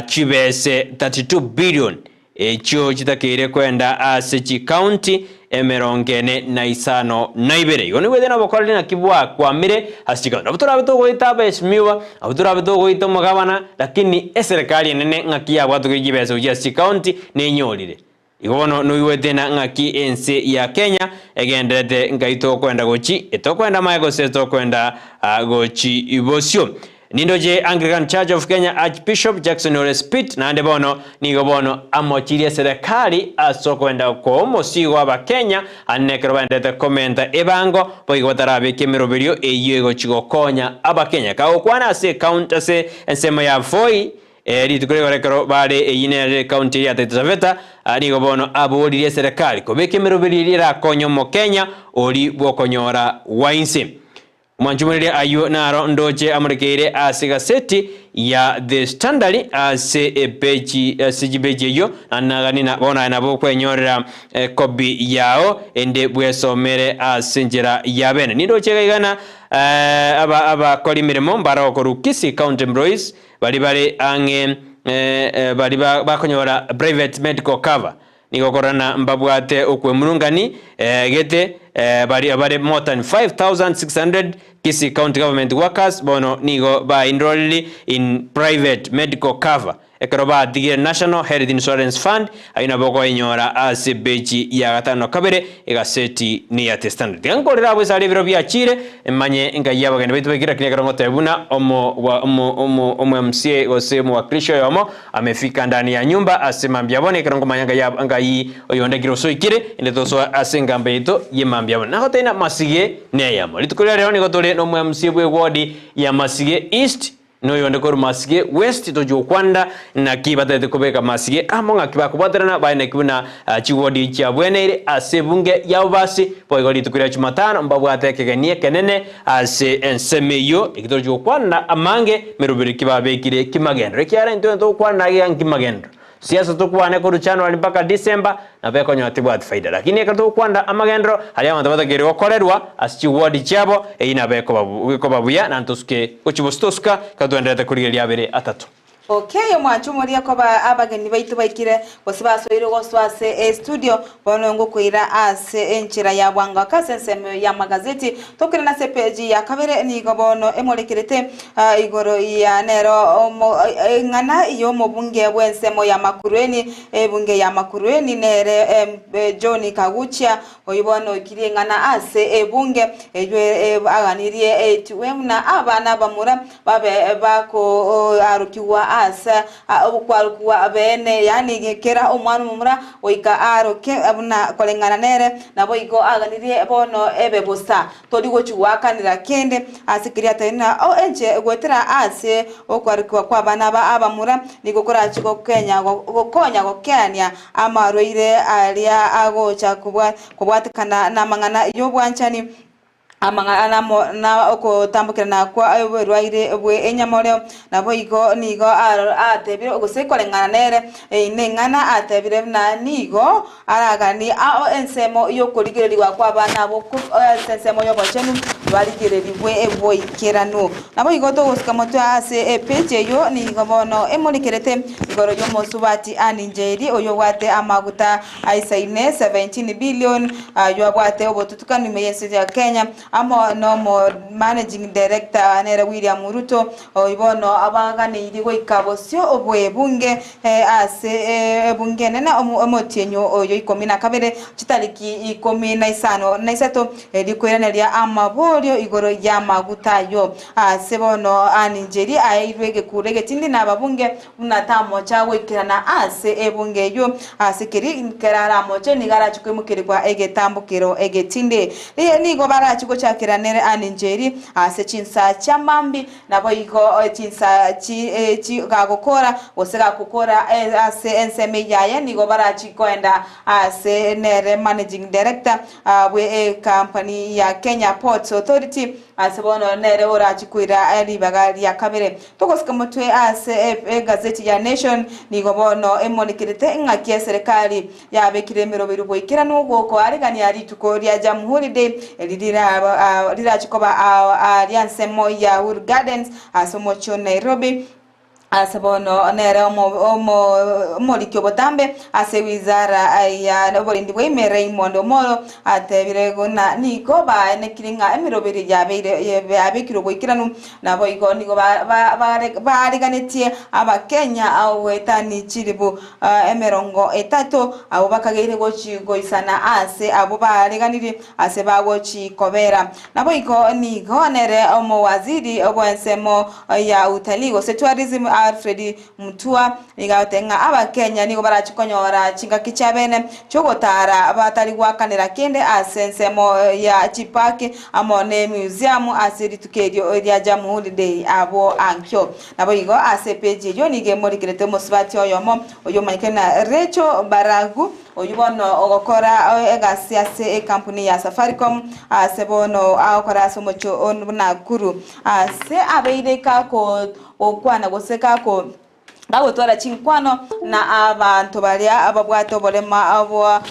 chibese 32 billion echio chitakeire kwenda ase chicounty emerongo ene na isano na ibere. Igo nigo na obokoreri naki bwakwamire ase chicounty. Nabo torabe togoita abaheshimiwa, nabo torabe togoita omogabana, lakini eserekari enene ng'aki yabwatokire chibesa gochia ase chicounty nenyorire. Igo bono noigwete na ng'aki ense ya Kenya egenderete nkai tokwenda gochi, etokwenda maye gose tokwenda gochi bosio. Nindoche Anglican Church of Kenya Archbishop Jackson Ole Spit naende bono nigo bono amochirie eserekari ase okwenda koa omosigo abakenya ande nekero baenderete komenta ebango boigo batarabeka emeroberio eyio egochi gokonya abakenya. Kagokwana ase ecounty ase ensemo ya Voi Rituko rigoro ekero bare eyio nere ekaunti eria ya Taita Taveta, nigo bono aboririe eserekari kobeka emeroberi eria erakonye omokenya ori bw'okonyora gwa inse. Omwanchumoreria ayio naro ndoche amorekeire ase egaseti ya The Standard ase epeji ase chipeji eyio naende nagani na bono aye nabo okwenyorera ekobi yao ende bwesomere ase enchera ya bene. Nindoche iga iga na aba abakori emeremo mbare okorwa Kisii County Employees Baria bare ang'e baria bakonyora private medical cover nigo okorora na mbabwate okwemurungani gete baria bare more than 5600 Kisii County Government workers bono nigo ba enrolled in private medical cover ekero batigire National Health Insurance Fund ayio nabo okoyenyora ase epeji ya gatano na kabere egaseti neya The Standard. Tiga nkorere abwo esare ebiro biachire Manye ngai abageni baito baikire, lakini ekero ngoteba buna omo wa omo omo omo MCA gose omowakilishi oyomo amefika ndani ya nyumba ase mambia bono ekero nkomanya ngai ab ngai oyonde akire gose oikire inde tosoa ase engambo yaito ye mambia bono. Nagotebia ng'a Masige neyamo. Rituko ria rero nigo tore na omo MCA bwe ward ya Masige East Noyonde korwa Masige West tochia gokwanera naki batagete kobeka Masige amo ng'aki bakobwaterana baye naki buna chiwodi chiabweneire ase ebunge ya Bobasi. Boigo rituko ria Jumatano mbabwate ekegeni ekenene ase ensemo eyio eki torochia gokwanera amange meroberi ki babekire kimagenderero ekiagera intwe togokwanera iga nkimagenderero. Siasa tokwane korwa January mpaka December nabo ekonyora tebwati faida lakini ekero togokwanera amagenderero aria abanto batakeire gokorerwa ase chiward chiabo eyio nabo ekoba ekoba buya naende tosuke gochia bosio tosuka ekero toendererete korigereria abere atato. Okay, omwancho omoria koba abageni baito baikire gose basoire gosoa ase estudio, bono ngokoira ase enchera ya bwango ake ase ensemo y'amagazeti. Tokerane ase epeji ya kabere nigo bono emorekerete igoro ya nero omo eng'ana y'omobunge bw'ensemo ya Makurueni, ebunge ya Makurueni nere John Kaguchia, Oyio bono oikirie ing'ana ase ebunge eyio aganirie etigwe buna abana abamura babe bakoarokigwa ase okwarokigwa beene, yaani kera omwana omomura goika aaroke buna koreng'ana nere, naboigo aganirie bono ebe bosa, tori gochia goakanera kende ase keria atari na enche goetera ase okwarokigwa kw'abana aba abamura nigo korachie gokenya gokonya gokeania Amarwaire aria agocha kobwatekana namang'ana y'obwanchani, amang'ana amo na ogotambokerana kwa oborwaire bw'enyamoreo. Naboigo nigo atebire gose koreng'ana nere neng'ana atebire buna nigo araganie ao ensemo y'okorigererigwa kw'abana abwo ase ensemo y'obochenu barigererigwe boikeranu. Naboigo togosika motwe ase epeji eyio nigo bono emorekerete Igoro y'omosubati Ann Njeri oyobwate amaguta aisaine 17 billion aywo abwate obotutukanu ime y'ense ya Kenya amo nomo managing director nere William Ruto oywo bono abaganeirie goika bosio bw'ebunge ase ebunge enene omotienyi oyo ikomi na kabere chitariki ikomi na isano na isato erio koiraneria amaborio igoro y'amaguta aywo. Ase bono Ann Njeri aeirwe egekuro egetindi nababunge buna tamocha goikerana ase ebunge eyio. Ase keri keraramoche nigo arachie koimokerigwa egetambokero egetindi. Nigo barachie gochakera nere Ann Njeri ase chinsa chia mambi naboigo chinsa chi gagokora gose gakokora ase ensemo yaye nigo barachie koenda ase nere managing director bwe ecompany ya Kenya Ports Authority Ase bono nere orachie koira ribaga ria kabere. Togosika motwe ase egazeti ya Nation, nigo bono emonekerete ng'aki eserekari yabekire emeroberio boikeranu gokoarigania rituko ria Jamhuri Day eri rirachie koba aaria nsemo ya Uhuru Gardens ase omochie o Nairobi. Ase bono nere omoriki obotambe ase wizara ya oborendi bwa ime Raymond Omolo atebire buna nigo baenekire ng'a emeroberio yabeire yabekirwe oboikeranu naboigo nigo baariganetie abakenya goetani chilifu emerongo etato abwo bakageire gochi goisana ase abwo baariganirie ase bagochi kobera. Naboigo nigo nere omowaziri bw'ensemo ya utalii gose tourism Alfred Mutua nigo agoteba ng'a abakenya nigo barachi konyora chingaki chiabene chi'ogotara batari goakanera kende ase ensemo ya chipark amo ne museum ase rituko erio ria Jamhuri Day abwo ankio. Naboigo ase epeji eyio nigo emorikerete omosubati oyomo oyio omanyekire na Rachel Baragu Oyio bono ogokora egasi ase ekampuni ya Safaricom ase bono agokora ase omochie o Nakuru ase abeire gakokwana gose gagotwara chinkwano na abanto baria babwate oborema bwa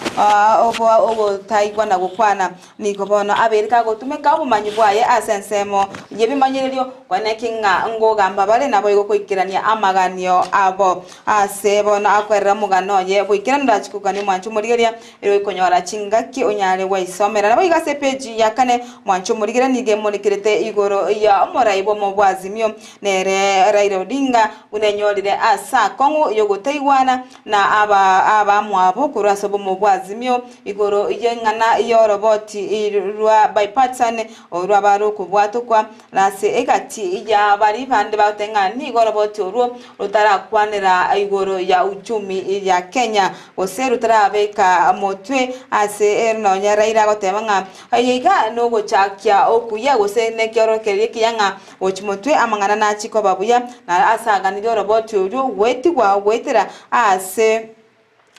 ogotaigwa na gokwana. Nigo bono abeire kagotumeka obomanyi bwaye ase ensemo y'ebimanyererio, kweneki ng'a ngogamba bare naboigo goikerania amaganio abo. Ase bono akoerera omogano oye boikeranu ndachie kogania omwancho omorigereria, erio oikonyora chingaki onyare gweisomera. Naboigo ase epeji ya kane omwancho omorigereria nigo emonekerete igoro ya omorai bw'omo bwa Azimio nere Raila Odinga buna enyorire ase akong'u yogotaigwana na aba abamwabo korwa ase obomo bwa Azimio Igoro y'eng'ana y'oroboti rwa bipartisan orwaba rokobwatokwa, na ase egati ya baria bande bagoteba ng'a nigo oroboti orwo rotarakwanera igoro ya uchumi ya Kenya gose rotarabeka motwe ase nonya Raila agoteba ng'a eye iga nogochakia okuya gose nekeorokererio ekiya ng'a gochi motwe amang'ana nachi koba buya na ase aganirie oroboti orwo goetigwa goetera ase.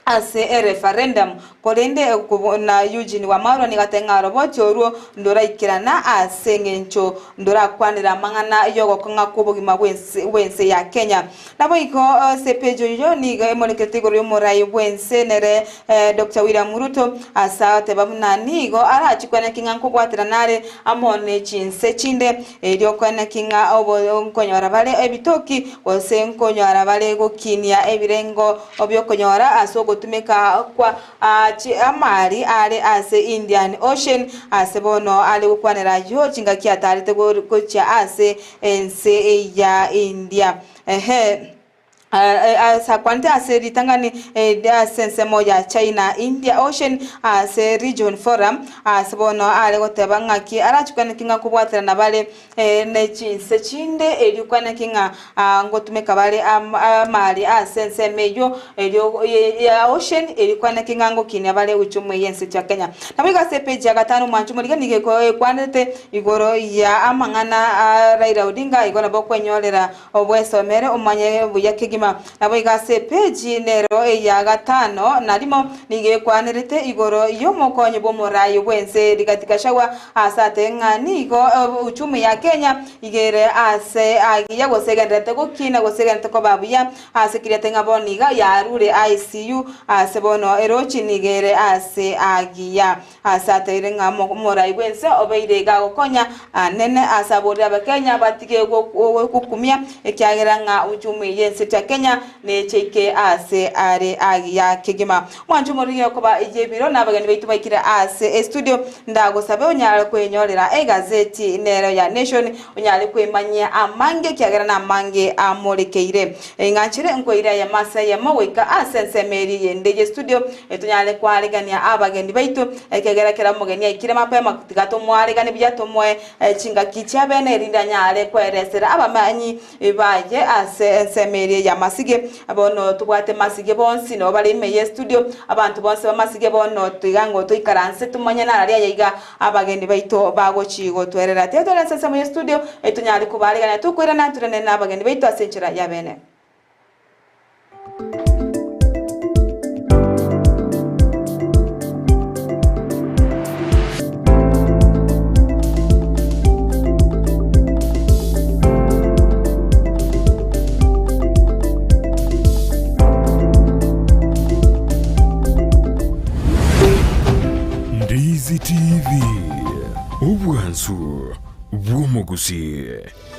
Ase ereferendum, korende na Eugene Wamalwa nigo atebire ng'a oroboti orwo ndoraikerana ase eng'encho ndorakwanere amang'ana y'ogokong'a kw'obogima bw'ense ya Kenya. Naboigo ase epeji eyio nigo emonekerete igoro y'omorai bw'ense nere Doctor William Ruto ase agoteba buna nigo arache kweneki ng'a nkobwaterana are amo ne chinse chinde erio kweneki ng'a nkonyora bare ebitoki gose nkonyora bare gokinia ebirengo Obiokonyora ase ogotumeka kwa amari are ase Indian Ocean, ase bono are gokwanera ayio chingaki atarete gochia ase ense ya India. Ehe. Asakwanete ase ritang'ani ase ensemo ya China India Ocean ase Region Forum, ase bono are goteba ng'aki arachikwaneti ng'a kobwaterana bare Ne chinse chinde erio kwanaki ng'a ngotumeka bare amari ase ensemo eyio erio ya ocean erio kwanaki ng'a ngokinia bare uchumi y'ense ya Kenya. Naboigo ase epeji ya gatano mwanche omorige nigo ekwanete igoro ya amang'ana a Raila Odinga igo nabo okwenyorera obwesomere omanye buya kegima. Naboigo ase epeji nero eya gatano na rimo nigo ekwanerete igoro y'omokonyi bw'omorai bw'ense Rigathi Gachagua Ase ate ng'a nigo uchumi ya Kenya iga ere ase agiya gose egendererete gokina gose egendererete koba buya ase kiriate ng'a bono iga yarure ICU ase bono erochi nigo ere ase agiya. Ase ateire ng'a omorai bwense obeire iga agokonya anene ase aborire abakenya batige gokumia ekiagera ng'a uchumi yense ya Kenya necheike ase are agiya kegima. Mwanche omoriri okoba y'ebiro na abageni baito baikire ase estudio, ndagosabe onyare kwenyorera egazeti nero ya Nation, onyare kwemanyia amange ekiagera namange amorekeire. Ing'anchere nkoire eyemo ase eyemo goika ase ensemo eria eyende y'estudio tonyare koaregania abageni baito, ekiagera kera omogeni aikire mapema tiga tomoareganie buya tomoe chingaki chiabene erinde anyare koeresera abamanyi Baye ase ensemo eria y'amasige. Bono tobwate masige bonsi nabo bare ime y'estudio, abanto bonsi b'amasige bono tiga ng'o toikaranse tomanye nararia aya iga abageni baito bagochi gotwerera. Tiga tore ase ensemo y'estudio etonyare kobaregania tokoirana torende nabageni baito ase enchera y'abene. Ndizi TV, obwansu bw'omogusii.